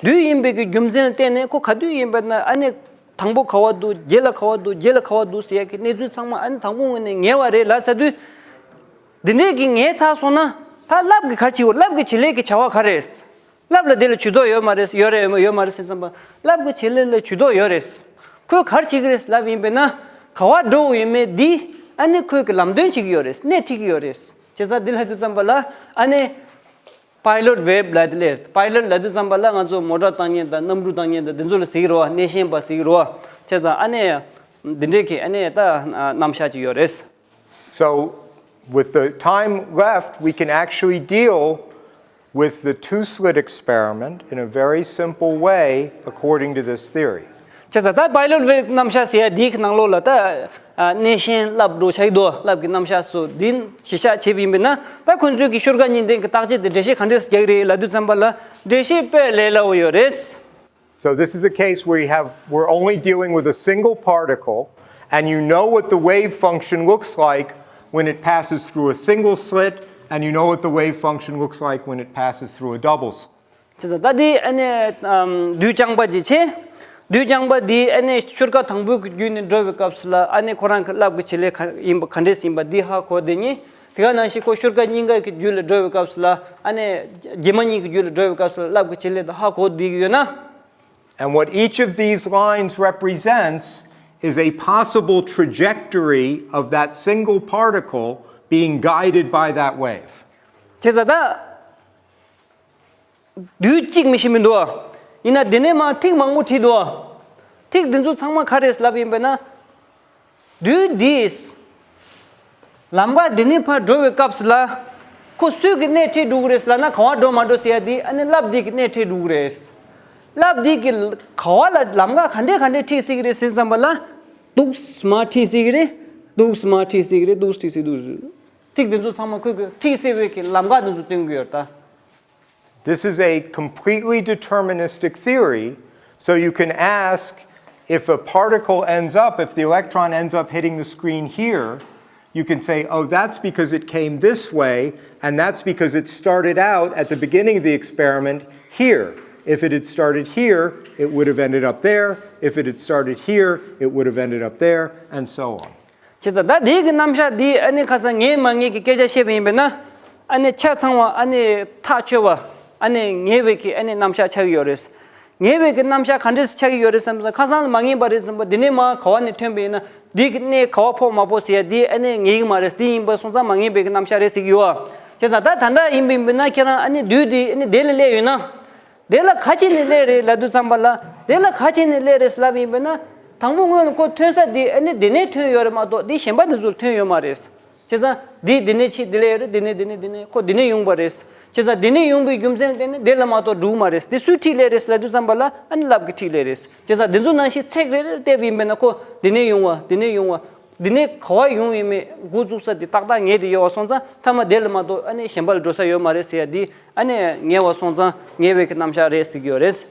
དུས་ཡིན་པའི་གི་རྒྱུ་མཚན་ལ་བརྟེན་ནས་ཁོ་ག་དུས་ཡིན་པ་ན་ཨ་ནི་དང་པོ་ག་པར་འདུག་རྗེས་ལ་ག་པར་འདུག་རྗེས་ལ་ག་པར་འདུག་ཟེར་ཡ་གི་གནས་ཚུལ་ཚང་མ་ཨ་ནི་དང་པོ་ངོས་ནས་ངེས་པ་རེད་ལབ་ཚར་དུས། འདི་འདྲས་ཀྱི་ངེས་ཚར་སོང་ན་ད་རླབས་ཀྱི་ག་རེ་བྱེད་དགོས། རླབས་ཀྱི་བྱེད་ལས་ཀྱི་བྱ་བ་ག་རེ་རེད། རླབས་ལ་དེ་ལ་ཇུས་གཏོགས་ཡོད་མ་རེད། ཡོད་རེད་ཡོད་མ་རེད་ཟེར་བསམ་པ། རླབས་ཀྱི་བྱེད་ལས་ལ་ཇུས་གཏོགས་ཡོད་རེད། ཁོས་ག་རེ་བྱེད་ཀྱི་རེད་ལབ་ཡིན་པས་ན། ག་པར་འགྲོ་དགོས་ཡོད་མེད་འདི་ཨ་ནི་ཁོས་ཀྱི་ལམ་སྟོན་བྱེད་ཀྱི་ཡོད་རེད། སྣེ་ཁྲིད་ཀྱི་ཡོད་རེད། བྱས་ཙང་འདི་ལབ་དུས་ཙམ་པ་ལ་ཨ་ནི་པའི་ལོཊ་ཝེབ་ལབ་དེ་ལས། པའི་ལོཊ་ལབ་དུས་ཙམ་པ་ལ་ང་ཚོ་མོ་ཊ་བཏང་མཁན་དང་གནམ་གྲུ་བཏང་མཁན་དང་འདི་ཚོ་ལ་ཟེར་གྱི་རེད་པ། སྣེ་ཤན་པ་ཟེར་གྱི་རེད་པ། བྱས་ཙང་ཨ་ནི་འདི་འདྲས་ཀྱི་ཨ་ནི་ད་རྣམ་གཞག་ཅིག་ཡོད་རེད། So, with the time left, we can actually deal with the two slit experiment in a very simple way according to this theory. བྱས་ཙང་ད་པའི་ལོཊ་ཝེབ་རྣམ་གཞག་ཟེར་ཡ་འདིའི་ནང་ལོགས་ལ་ད་ཨ་སྣེ་ཤན་རླབས་འགྲོ་ཆགས་ཀྱི་འདུག་རླབས་ཀྱི་རྣམ་གཞག་སོགས་འདི་གཞི་བཞག་བྱས་པ་ཡིན་པས་ན། ད་ཁོང་ཚོས་ཀྱི་ཤུགས་དཀར་གཉིས་ལྡན་གྱི་བརྟག་དཔྱད་དེ་འགྲེལ་བཤད་ག་འདྲས་རྒྱག་གི་རེད་ལབ་དུས་ཙམ་པ་ལ་འགྲེལ་བཤད་དཔེ་ལས་སླ་པོ་ཡོད་རེད། So this is a case where you have, we're only dealing with a single particle, and you know what the wave function looks like when it passes through a single slit, and you know what the wave function looks like when it passes through a double slit. བྱས་ཙང་ད་འདི་ཨ་ནི་ཨམ་རྡུལ་རྐྱང་པ་ཅིག་བྱས། རྡུལ་རྐྱང་པ་འདི་ཨ་ནི་ཤུགས་དཀར་དང་པོའི་གི་བརྒྱུད་ནས་འགྲོ་བའི་སྐབས་སུ་ལ་ཨ་ནི་ཁོ་རང་གི་རླབས་ཀྱི་བྱེད་ལས་ག་ཡིན་པ་ག་འདྲས་ཡིན་པ་འདི་ཧ་གོ་བསྡད་མཁན། དེ་ག་ནང་བཞིན་ཁོ་ཤུགས་དཀར་གཉིས་ཀ་གི་བརྒྱུད་ལ་འགྲོ་བའི་སྐབས་སུ་ལ་ཨ་ནི་རྗེས་མ་གཉིས་ཀྱི་བརྒྱུད་ལ་འགྲོ་བའི་སྐབས་སུ་ལ་རླབས་ཀྱི་བྱེད་ལས་དེ་ཧ་གོ་བསྡད་ཀྱི་ཡོད་ན། And what each of these lines represents is a possible trajectory of that single particle being guided by that wave. བྱས་ཙང་ད་རྡུལ་གཅིག་མི་ཤེས་མི་འདུག་ཡིན་ན་འདི་ནས་མར་ཐིག་མང་པོ་བྲིས་འདུག་ཐིག་འདི་ཚོ་ཚང་མ་ག་རེ་རེད་ལབ་ཡིན་པས་ན། རྡུལ་འདིས་ལམ་ཁ་འདི་ནས་ཕར་འགྲོ་བའི་སྐབས་སུ་ལ། ཁོ་སུས་ཀྱི་སྣེ་ཁྲིད་འགྲོ་གི་རེད་ལབ་ན། ག་པར་འགྲོ་མ་འགྲོ་ཟེར་ཡ་འདི་ཨ་ནི་རླབས་འདི་གི་སྣེ་ཁྲིད་འགྲོ་གི་རེད། རླབས་འདི་གི་ག་པར་ལ་ལམ་ཁ་ག་འདྲས་ག་འདྲས་ཁྲིད་སྲིད་ཀྱི་རེད་ཟེར་ཙམ་པ་ལ། འདུག་སེ་མར་ཁྲིད་སྲིད་ཀྱི་རེད། འདུག་སེ་མར་ཁྲིད་སྲིད་ཀྱི་རེད། འདུག་སེ་ཁྲིད་སྲིད་འདུག་སེ། ཐིག་འདི་ཚོ་ཚང་མ་ཁོས་ཀྱི་ཁྲིད་སྲིད་པའི་གི་ལམ་ཁ་འདི་ཚོ་སྟོན་གྱི་ཡོད་ད། This is a completely deterministic theory, so you can ask, if a particle ends up, if the electron ends up hitting the screen here, you can say, oh, that's because it came this way, and that's because it started out at the beginning of the experiment here. If it had started here, it would have ended up there. If it had started here, it would have ended up there, and so on. བྱས་ཙང་ད་དེའི་གི་རྣམ་གཞག་འདི་ཨ་ནི་ཁ་སང་ངེས་མ་ངེས་ཀྱི་སྐད་ཆ་བཤད་པ་ཡིན་པས་ན། ཨ་ནི་ཆ་ཚང་བ་ཨ་ནི་ཐག་ཆོད་པ་ཨ་ནི་ངེས་པའི་གི་ཨ་ནི་རྣམ་གཞག་ཆགས་ཀྱི་ཡོད་རེད། ངེས་པའི་གི་རྣམ་གཞག་ག་འདྲས་ཆགས་ཀྱི་ཡོད་རེད་བསམ་ཙང་ཁ་སང་ལ་མ་ངེས་པ་རེད་བསམ་པ་འདི་ནས་མར་ག་བ་ནས་ཐོན་པ་ཡིན་ན་འདི་གི་གནས་ག་བ་ཕོག་མ་ཕོག་ཟེར་ཡ་འདི་ཨ་ནི་ངེས་ཀྱི་མ་རེད། འདི་ཡིན་པ་སོང་ཙང་མ་ངེས་པའི་གི་རྣམ་གཞག་རེད་ཟེར་གྱི་ཡོད། བྱས་ཙང་ད་ད་ལྟ་ཡིན་པ་ཡིན་པས་ན་ཁྱེད་རང་ཨ་ནི་བདུད་འདི་ཨ་ནི་དེ་ལ་སླེབས་ཡོད་ན། དེ་ལ་ག་ཅི་ནས་སླེབས་རེད་ལབ་དུས་ཙམ་པ་ལ། དེ་ལ་ག་ཅི་ནས་སླེབས་རེད་ལབ་ཡིན་པས་ན། དང་པོ་སྔོན་ལ་ཁོ་ཐོན་ས་དེ་ཨ་ནི་དེ་ནས་ཐོན་ཡོད་རེད་མ་གཏོགས་དེ་གཞན་པ་དེ་ཚོར་ཐོན་ཡོད་མ་རེད། བྱས་ཙང་དེ་དེ་ནས་ཕྱིན་དེ་ལ་ཡོད་རེད། དེ་ནས་དེ་ནས་དེ་ནས་ཁོ་དེ་ནས་ཡོང་པ་རེད། བྱས་ཙང་དེ་ནས་ཡོང་པའི་རྒྱུ་མཚན་དེ་ནི་དེ་ལ་མ་གཏོགས་འགྲོ་གི་མ་རེད། དེ་སུའི་འཁྲིས་སླེབས་རེད་ལབ་དུས་ཙམ་པ་ལ་ཨ་ནི་རླབས་ཀྱི་འཁྲིས་སླེབས་རེད། བྱས་ཙང་དེ་ཚོ་ནང་བཞིན་ཚེག་རེ་རེ་བལྟས་པ་ཡིན་པས་ན་ཁོ་དེ་ནས་ཡོང་བ་དེ་ནས་ཡོང་བ། འདི་ནས་ག་བ་ཡོང་ཡིན་མེད་འགོ་བཙུགས་ས་དེ་ཏག་ཏག་ངེས་དེ་ཡོད་པ་སོང་ཙང་མཐའ་མ་དེ་ལ་མ་གཏོགས་ཨ་ནི་གཞན་པ་ལ་འགྲོ་ས་ཡོད་མ་རེད་ཟེར་ཡ་འདི་ཨ་ནི་ངེས་པ་སོང་ཙང་ངེས་པའི་གི་རྣམ་གཞག་རེད་ཟེར་གྱི་ཡོད་རེད།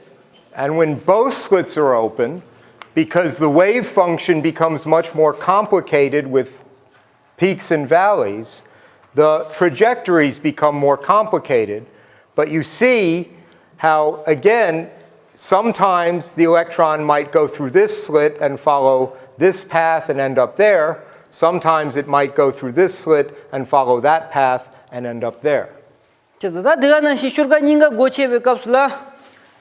And when both slits are open, because the wave function becomes much more complicated with peaks and valleys, the trajectories become more complicated. But you see how, again, sometimes the electron might go through this slit and follow this path and end up there. Sometimes it might go through this slit and follow that path and end up there. བྱས་ཙང་ད་དེ་ག་ནང་བཞིན་ཤུར་ཀ་གཉིས་ཀ་སྒོ་ཕྱེ་བའི་སྐབས་སུ་ལ།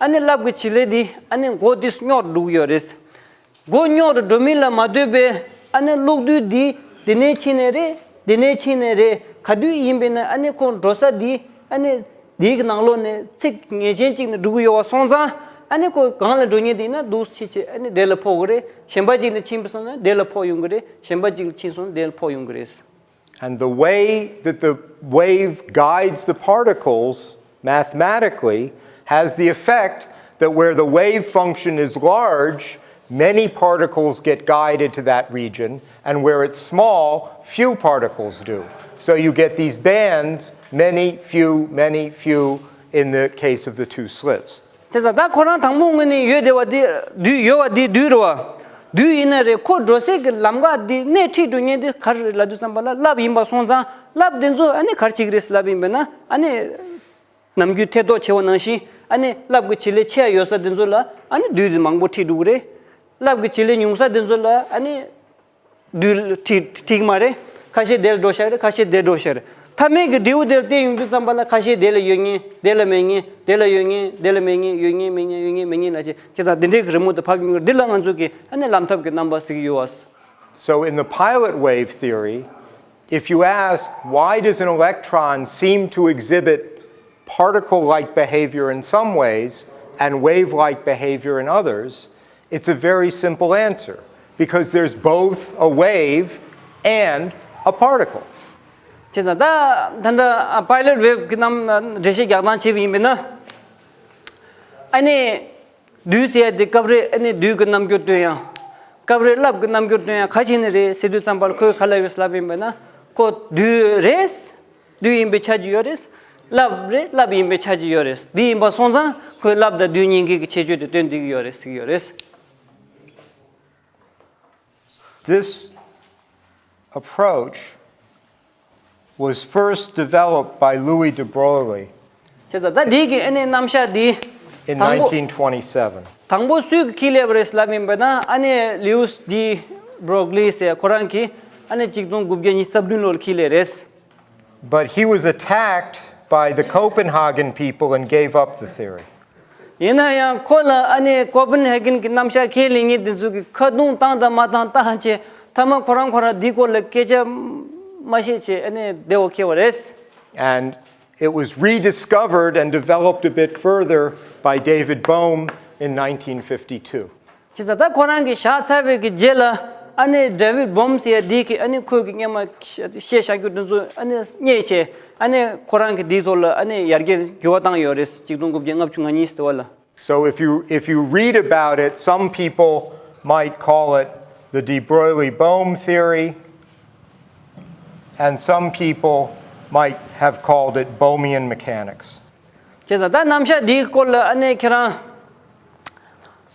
ཨ་ནི་རླབས་ཀྱི་བྱེད་ལས་འདི་ཨ་ནི་སྒོ་འདི་སྙོག་འགྲོ་གི་ཡོད་རེད། སྒོ་སྙོག་ཏུ་འགྲོ་མིན་ལ་མ་ལྟོས་པའི་ཨ་ནི་གློག་རྡུལ་འདི་འདི་ནས་ཕྱིན་ནས་རེད། འདི་ནས་ཕྱིན་ནས་རེད། ག་དུས་ཡིན་པས་ན་ཨ་ནི་ཁོ་འགྲོ་ས་འདི་ཨ་ནི་འདིའི་གི་ནང་ལོགས་ནས་ཚིགས་ངེས་ཅན་གཅིག་ནས་འགྲོ་གི་ཡོད་པ་སོང་ཙང་། ཨ་ནི་ཁོ་གང་ལ་འགྲོ་མཁན་དེ་ཡིན་ན་འདུག་ཕྱིན་ཆད་ཨ་ནི་དེ་ལ་ཕོག་གི་རེད། གཞན་པ་གཅིག་ནས་ཕྱིན་པ་སོང་ན་དེ་ལ་ཕོག་ཡོང་གི་རེད། གཞན་པ་གཅིག་ལ་ཕྱིན་སོང་ན་དེ་ལ་ཕོག་ཡོང་གི་རེད། And the way that the wave guides the particles mathematically has the effect that where the wave function is large, many particles get guided to that region, and where it's small, few particles do. So you get these bands, many, few, many, few, in the case of the two slits. བྱས་ཙང་ད་ཁོ་རང་དང་པོ་ངོས་ནས་ཡོད་བསྡད་པ་འདི་བདུད་ཡོད་པ་འདི་བདུད་རེད་བ། བདུད་ཡིན་ན་རེད། ཁོ་འགྲོ་སའི་གི་ལམ་ཁ་འདི་སྣེ་ཁྲིད་འགྲོ་མཁན་འདི་ག་རེ་རེད་ལབ་དུས་ཙམ་པ་ལ་རླབས་ཡིན་པ་སོང་ཙང་རླབས་འདི་ཚོ་ཨ་ནི་ག་རེ་བྱེད་ཀྱི་རེད་ལབ་ཡིན་པས་ན་ཨ་ནི། ནམ་རྒྱུན་ཐེ་གཏོགས་བྱེད་པ་ནང་བཞིན་ཨ་ནི་རླབས་ཀྱི་བྱེད་ལས་ཆེ་བ་ཡོད་ས་འདི་ཚོ་ལ་ཨ་ནི་བདུད་འདི་མང་པོ་ཁྲིད་འགྲོ་གི་རེད། རླབས་ཀྱི་བྱེད་ལས་ཉུང་ས་འདི་ཚོ་ལ་ཨ་ནི་བདུད་ཁྲིད་ཁྲིད་ཀྱི་མ་རེད། ཁ་ཤས་དེར་འགྲོ་ཤག་རེད། ཁ་ཤས་དེར་འགྲོ་ཤག་རེད། མཐའ་མའི་གི་འབྲས་བུ་དེར་བལྟས་ཡོང་དུས་ཙམ་པ་ལ་ཁ་ཤས་དེ་ལ་ཡོད་ངེས། དེ་ལ་མེད་ངེས། དེ་ལ་ཡོད་ངེས། དེ་ལ་མེད་ངེས། ཡོད་ངེས་མེད་ངེས། ཡོད་ངེས་མེད་ངེས་ལ་བྱས་ཁྱེད་ཚང་འདི་འདྲའི་གི་རི་མོ་དེ་ཕབ་ཡོང་གི་རེད། འདི་ལ་ང་ཚོ་གི་ཨ་ནི་ལམ་ཐབས་ཀྱི་རྣམ་པ་ཟེར་གྱི་ཡོད་བ། So in the pilot wave theory, if you ask, "Why does an electron seem to exhibit particle-like behavior in some ways and wave-like behavior in others?" It's a very simple answer, because there's both a wave and a particle. བྱས་ཙང་ད་ད་ལྟ་pilot wave གི་རྣམ་འགྲེལ་བཤད་རྒྱག་སྟངས་བྱས་པ་ཡིན་པས་ན། ཨ་ནི། བདུད་ཟེར་ཡ་དེ་སྐབས་རེ་ཨ་ནི་བདུད་ཀྱི་རྣམ་འགྱུར་སྟོན་ཡ། སྐབས་རེ་རླབས་ཀྱི་རྣམ་འགྱུར་སྟོན་ཡ་ག་བྱས་ནས་རེད་ཟེར་དུས་ཙམ་པར་ཁོས་ག་ལབ་ཡོད་ལབ་ཡིན་པས་ན། ཁོ་བདུད་རེད། བདུད་ཡིན་པའི་ཆ་ཅིག་ཡོད་རེད། རླབས་རེད། རླབས་ཡིན་པའི་ཆ་ཅིག་ཡོད་རེད། འདི་ཡིན་པ་སོང་ཙང་ཁོས་རླབས་དང་བདུད་གཉིས་ཀའི་གི་ཁྱད་ཆོས་དེ་སྟོན་བསྡད་ཀྱི་ཡོད་རེད་ཟེར་གྱི་ཡོད་རེད། This approach was first developed by Louis de Broglie བྱས་ཙང་ད་འདི་གི་ཨ་ནི་རྣམ་གཞག་འདི་in དང་པོ nineteen twenty-seven. དང་པོ་སུས་ཀྱིས་ཁས་ལེན་པ་རེད་ལབ་ཡིན་པ་ན་ཨ་ནི་Louis de Broglie ཟེར་ཁོ་རང་གིས་ཨ་ནི་གཅིག་སྟོང་དགུ་བརྒྱ་ཉི་ཤུ་རྩ་བདུན་ལོར་ཁས་ལེན་རེད། But he was attacked by the Copenhagen people and gave up the theory. ཡིན་ན་ཡང་ཁོ་ལ་ཨ་ནི་ཀོ་པན་ཧེ་གན་གྱི་རྣམ་གཞག་ཁས་ལེན་མཁན་དེ་ཚོ་གིས་ཁ་རྡུང་བཏང་དང་མ་བཏང་བཏང་བྱས་མཐའ་མ་ཁོ་རང་ཁོ་རང་འདིའི་སྐོར་ལ་སྐད་ཆ་མ་བཤད་བྱས་ཨ་ནི་བདེ་བོ་འཁེལ་བ་རེད། And it was rediscovered and developed a bit further by David Bohm in nineteen fifty-two. བྱས་ཙང་ད་ཁོ་རང་གིས་བཞག་ཚར་བའི་གི་རྗེས་ལ་ཨ་ནི་David Bohm ཟེར་ཡ་འདི་གིས་ཨ་ནི་ཁོས་གི་སྔོན་མ་བཤད་བཞག་རྒྱུ་དེ་ཚོ་ཨ་ནི་རྙེད་བྱས་ཨ་ནི་ཁོ་རང་གིས་འདིའི་ཐོག་ལ་ཨ་ནི་ཡར་རྒྱས་འགྱུར་བ་བཏང་ཡོད་རེད། གཅིག་སྟོང་དགུ་བརྒྱ་ལྔ་བཅུ་ང་གཉིས་ཟེར་བ་ལ། So if you, if you read about it, some people might call it the de Broglie-Bohm theory, and some people might have called it Bohmian mechanics. བྱས་ཙང་ད་རྣམ་གཞག་འདིའི་སྐོར་ལ་ཨ་ནི་ཁྱེད་རང་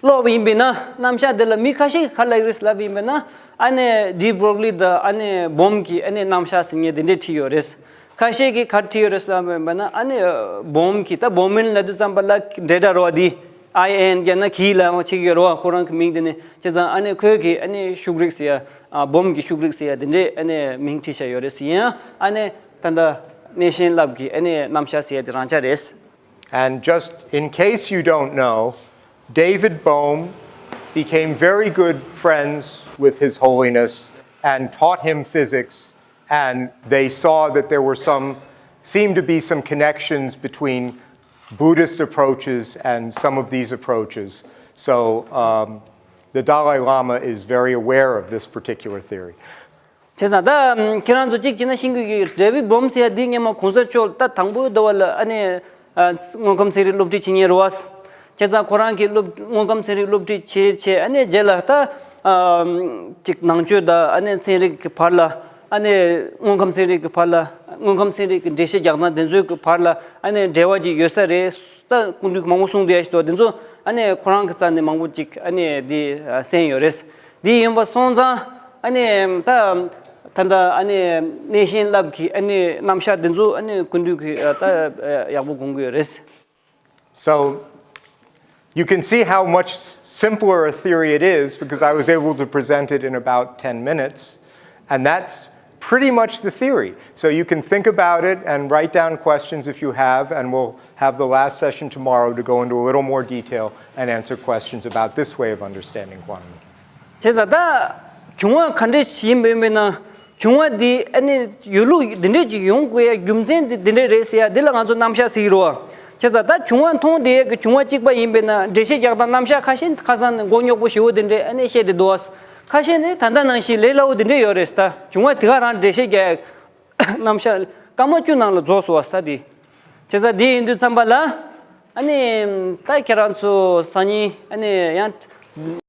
ཀློག་པ་ཡིན་པས་ན་རྣམ་གཞག་འདི་ལ་མི་ཁ་ཤས་ཀྱིས་ག་ལབ་རེད་ལབ་ཡིན་པས་ན་ཨ་ནི་de Broglie དང་ཨ་ནི་Bohm གི་ཨ་ནི་རྣམ་གཞག་ཟེར་མཁན་འདི་འདྲས་བྲིས་ཡོད་རེད། ཁ་ཤས་ཀྱིས་ག་རེ་བྲིས་ཡོད་རེད་ཟེར་ལབ་པ་ཡིན་པ་ན། ཨ་ནི་སྦོམ་གྱི་ད་སྦོམ་མིན་ལབ་དུས་ཙམ་པ་ལ་འབྲེལ་སྒྲ་རོ་འདི་ཨའི་ཨེན་རྒྱག་ན་གྱི་ལ་འོང་ཆེ་གི་རོ། ཁོ་རང་གི་མིང་དེ་ནི་བྱས་ཙང་ཨ་ནི་ཁོས་གི་ཨ་ནི་ཤུགས་རིགས་ཟེར་ཡ། ཨ་སྦོམ་གྱི་ཤུགས་རིགས་ཟེར་ཡ་དེ་འདྲས་ཨ་ནི་མིང་བྲིས་བྱས་ཡོད་རེད་ཟེར། ཡིན་ཡང་ཨ་ནི་ད་ལྟ་གནས་ཤིང་རླབས་ཀྱི་ཨ་ནི་རྣམ་གཞག་ཟེར་ཡ་དེ་རང་འཇགས་རེད། And just in case you don't know, David Bohm became very good friends with His Holiness and taught him physics, and they saw that there were some, seemed to be some connections between Buddhist approaches and some of these approaches. So um, the Dalai Lama is very aware of this particular theory. བྱས་ཙང་ད་ཁྱེད་རང་ཚོ་གཅིག་བྱས་ན་ཤེས་ཀྱི་ཡོད། ཌེ་ཝིཌ་སྦོམ་ཟེར་ཡ་འདི་སྔོན་མ་གོང་ས་མཆོག་ད་དང་པོའི་ཟླ་བ་ལ་ཨ་ནི་ཨ་དངོས་ཁམས་ཚན་རིག་སློབ་ཁྲིད་བྱེད་མཁན་རེད་བ། བྱས་ཙང་ཁོ་རང་གིས་སློབ་དངོས་ཁམས་ཚན་རིག་སློབ་ཁྲིད་བྱེད་བྱས། ཨ་ནི་རྗེས་ལ་ད་ཨ་ཅིག་ནང་ཆོས་དང་ཨ་ནི་ཚན་རིག་གི་བར་ལ། ཨ་ནི་དངོས་ཁམས་ཚན་རིག་གི་བར་ལ། དངོས་ཁམས་ཚན་རིག་གི་འགྲེལ་བཤད་རྒྱག་སྟངས་དེ་ཚོའི་གི་བར་ལ་ཨ་ནི་འབྲེལ་བ་ཅིག་ཡོད་ས་རེད། ད་སྐུ་མདུན་གྱིས་མང་པོ་གསུངས་བསྡད་ཡ་ཞིག་འདུག་དེ་ཚོ་ཨ་ནི་ཁོ་རང་གི་རྩ་ནས་མང་པོ་ཅིག་ཨ་ནི་འདི་གསན་ཡོད་རེད། འདི་ཡིན་པ་སོང་ཙང་ཨ་ནི་ད་ད་ལྟ་ཨ་ནི་གནས་ཤིང་རླབས་ཀྱི་ཨ་ནི་རྣམ་གཞག་དེ་ཚོ་ཨ་ནི་སྐུ་མདུན་གྱིས་ད་ཡག་པོ་དགོངས་ཀྱི་ཡོད་རེད། So you can see how much simpler a theory it is, because I was able to present it in about ten minutes. And that's pretty much the theory. So you can think about it and write down questions if you have, and we'll have the last session tomorrow to go into a little more detail and answer questions about this way of understanding quantum mechanics. བྱས་ཙང་ད་བྱུང་བ་ག་འདྲས་ཡིན་པ་ཡིན་པས་ན། བྱུང་བ་འདི་ཨ་ནི་ཡོད་ལུགས་འདི་འདྲས་ཅིག་ཡོང་དགོས་ཡ་རྒྱུ་མཚན་འདི་འདི་འདྲས་རེད་ཟེར་ཡ་འདི་ལ་ང་ཚོ་རྣམ་གཞག་ཟེར་གྱི་རེད་བ། བྱས་ཙང་ད་བྱུང་བ་མཐོང་བསྡད་ཡ་གི་བྱུང་བ་གཅིག་པ་ཡིན་པས་ན། འགྲེལ་བཤད་རྒྱག་སྟངས་རྣམ་གཞག་ཁ་ཤས་ཁ་སང་ནས་མགོ་རྙོག་པོ་ཞེ་པོ་འདི་འདྲས་ཨ་ནི་བཤད་བསྡད་འདུག་བ། ཁ་ཤས་ནི་ད་ལྟ་ནང་བཞིན་ལས་སླ་བོ་འདི་འདྲས་ཡོད་རེད། ད་བྱུང་བ་དེ་ག་རང་འགྲེལ་བཤད་རྒྱག་ཡ་རྣམ་གཞག་སྐར་མ་བཅུ་ནང་ལ་རྫོགས་སོང་བ་ས་དེ། བྱས་ཙང་དེ་ཡིན་དུས་ཙམ་པ་ལ་ཨ་ནི་ད་ཁྱེད་རང་ཚོ་སང་ཉིན་ཨ་ནི་ཡང་།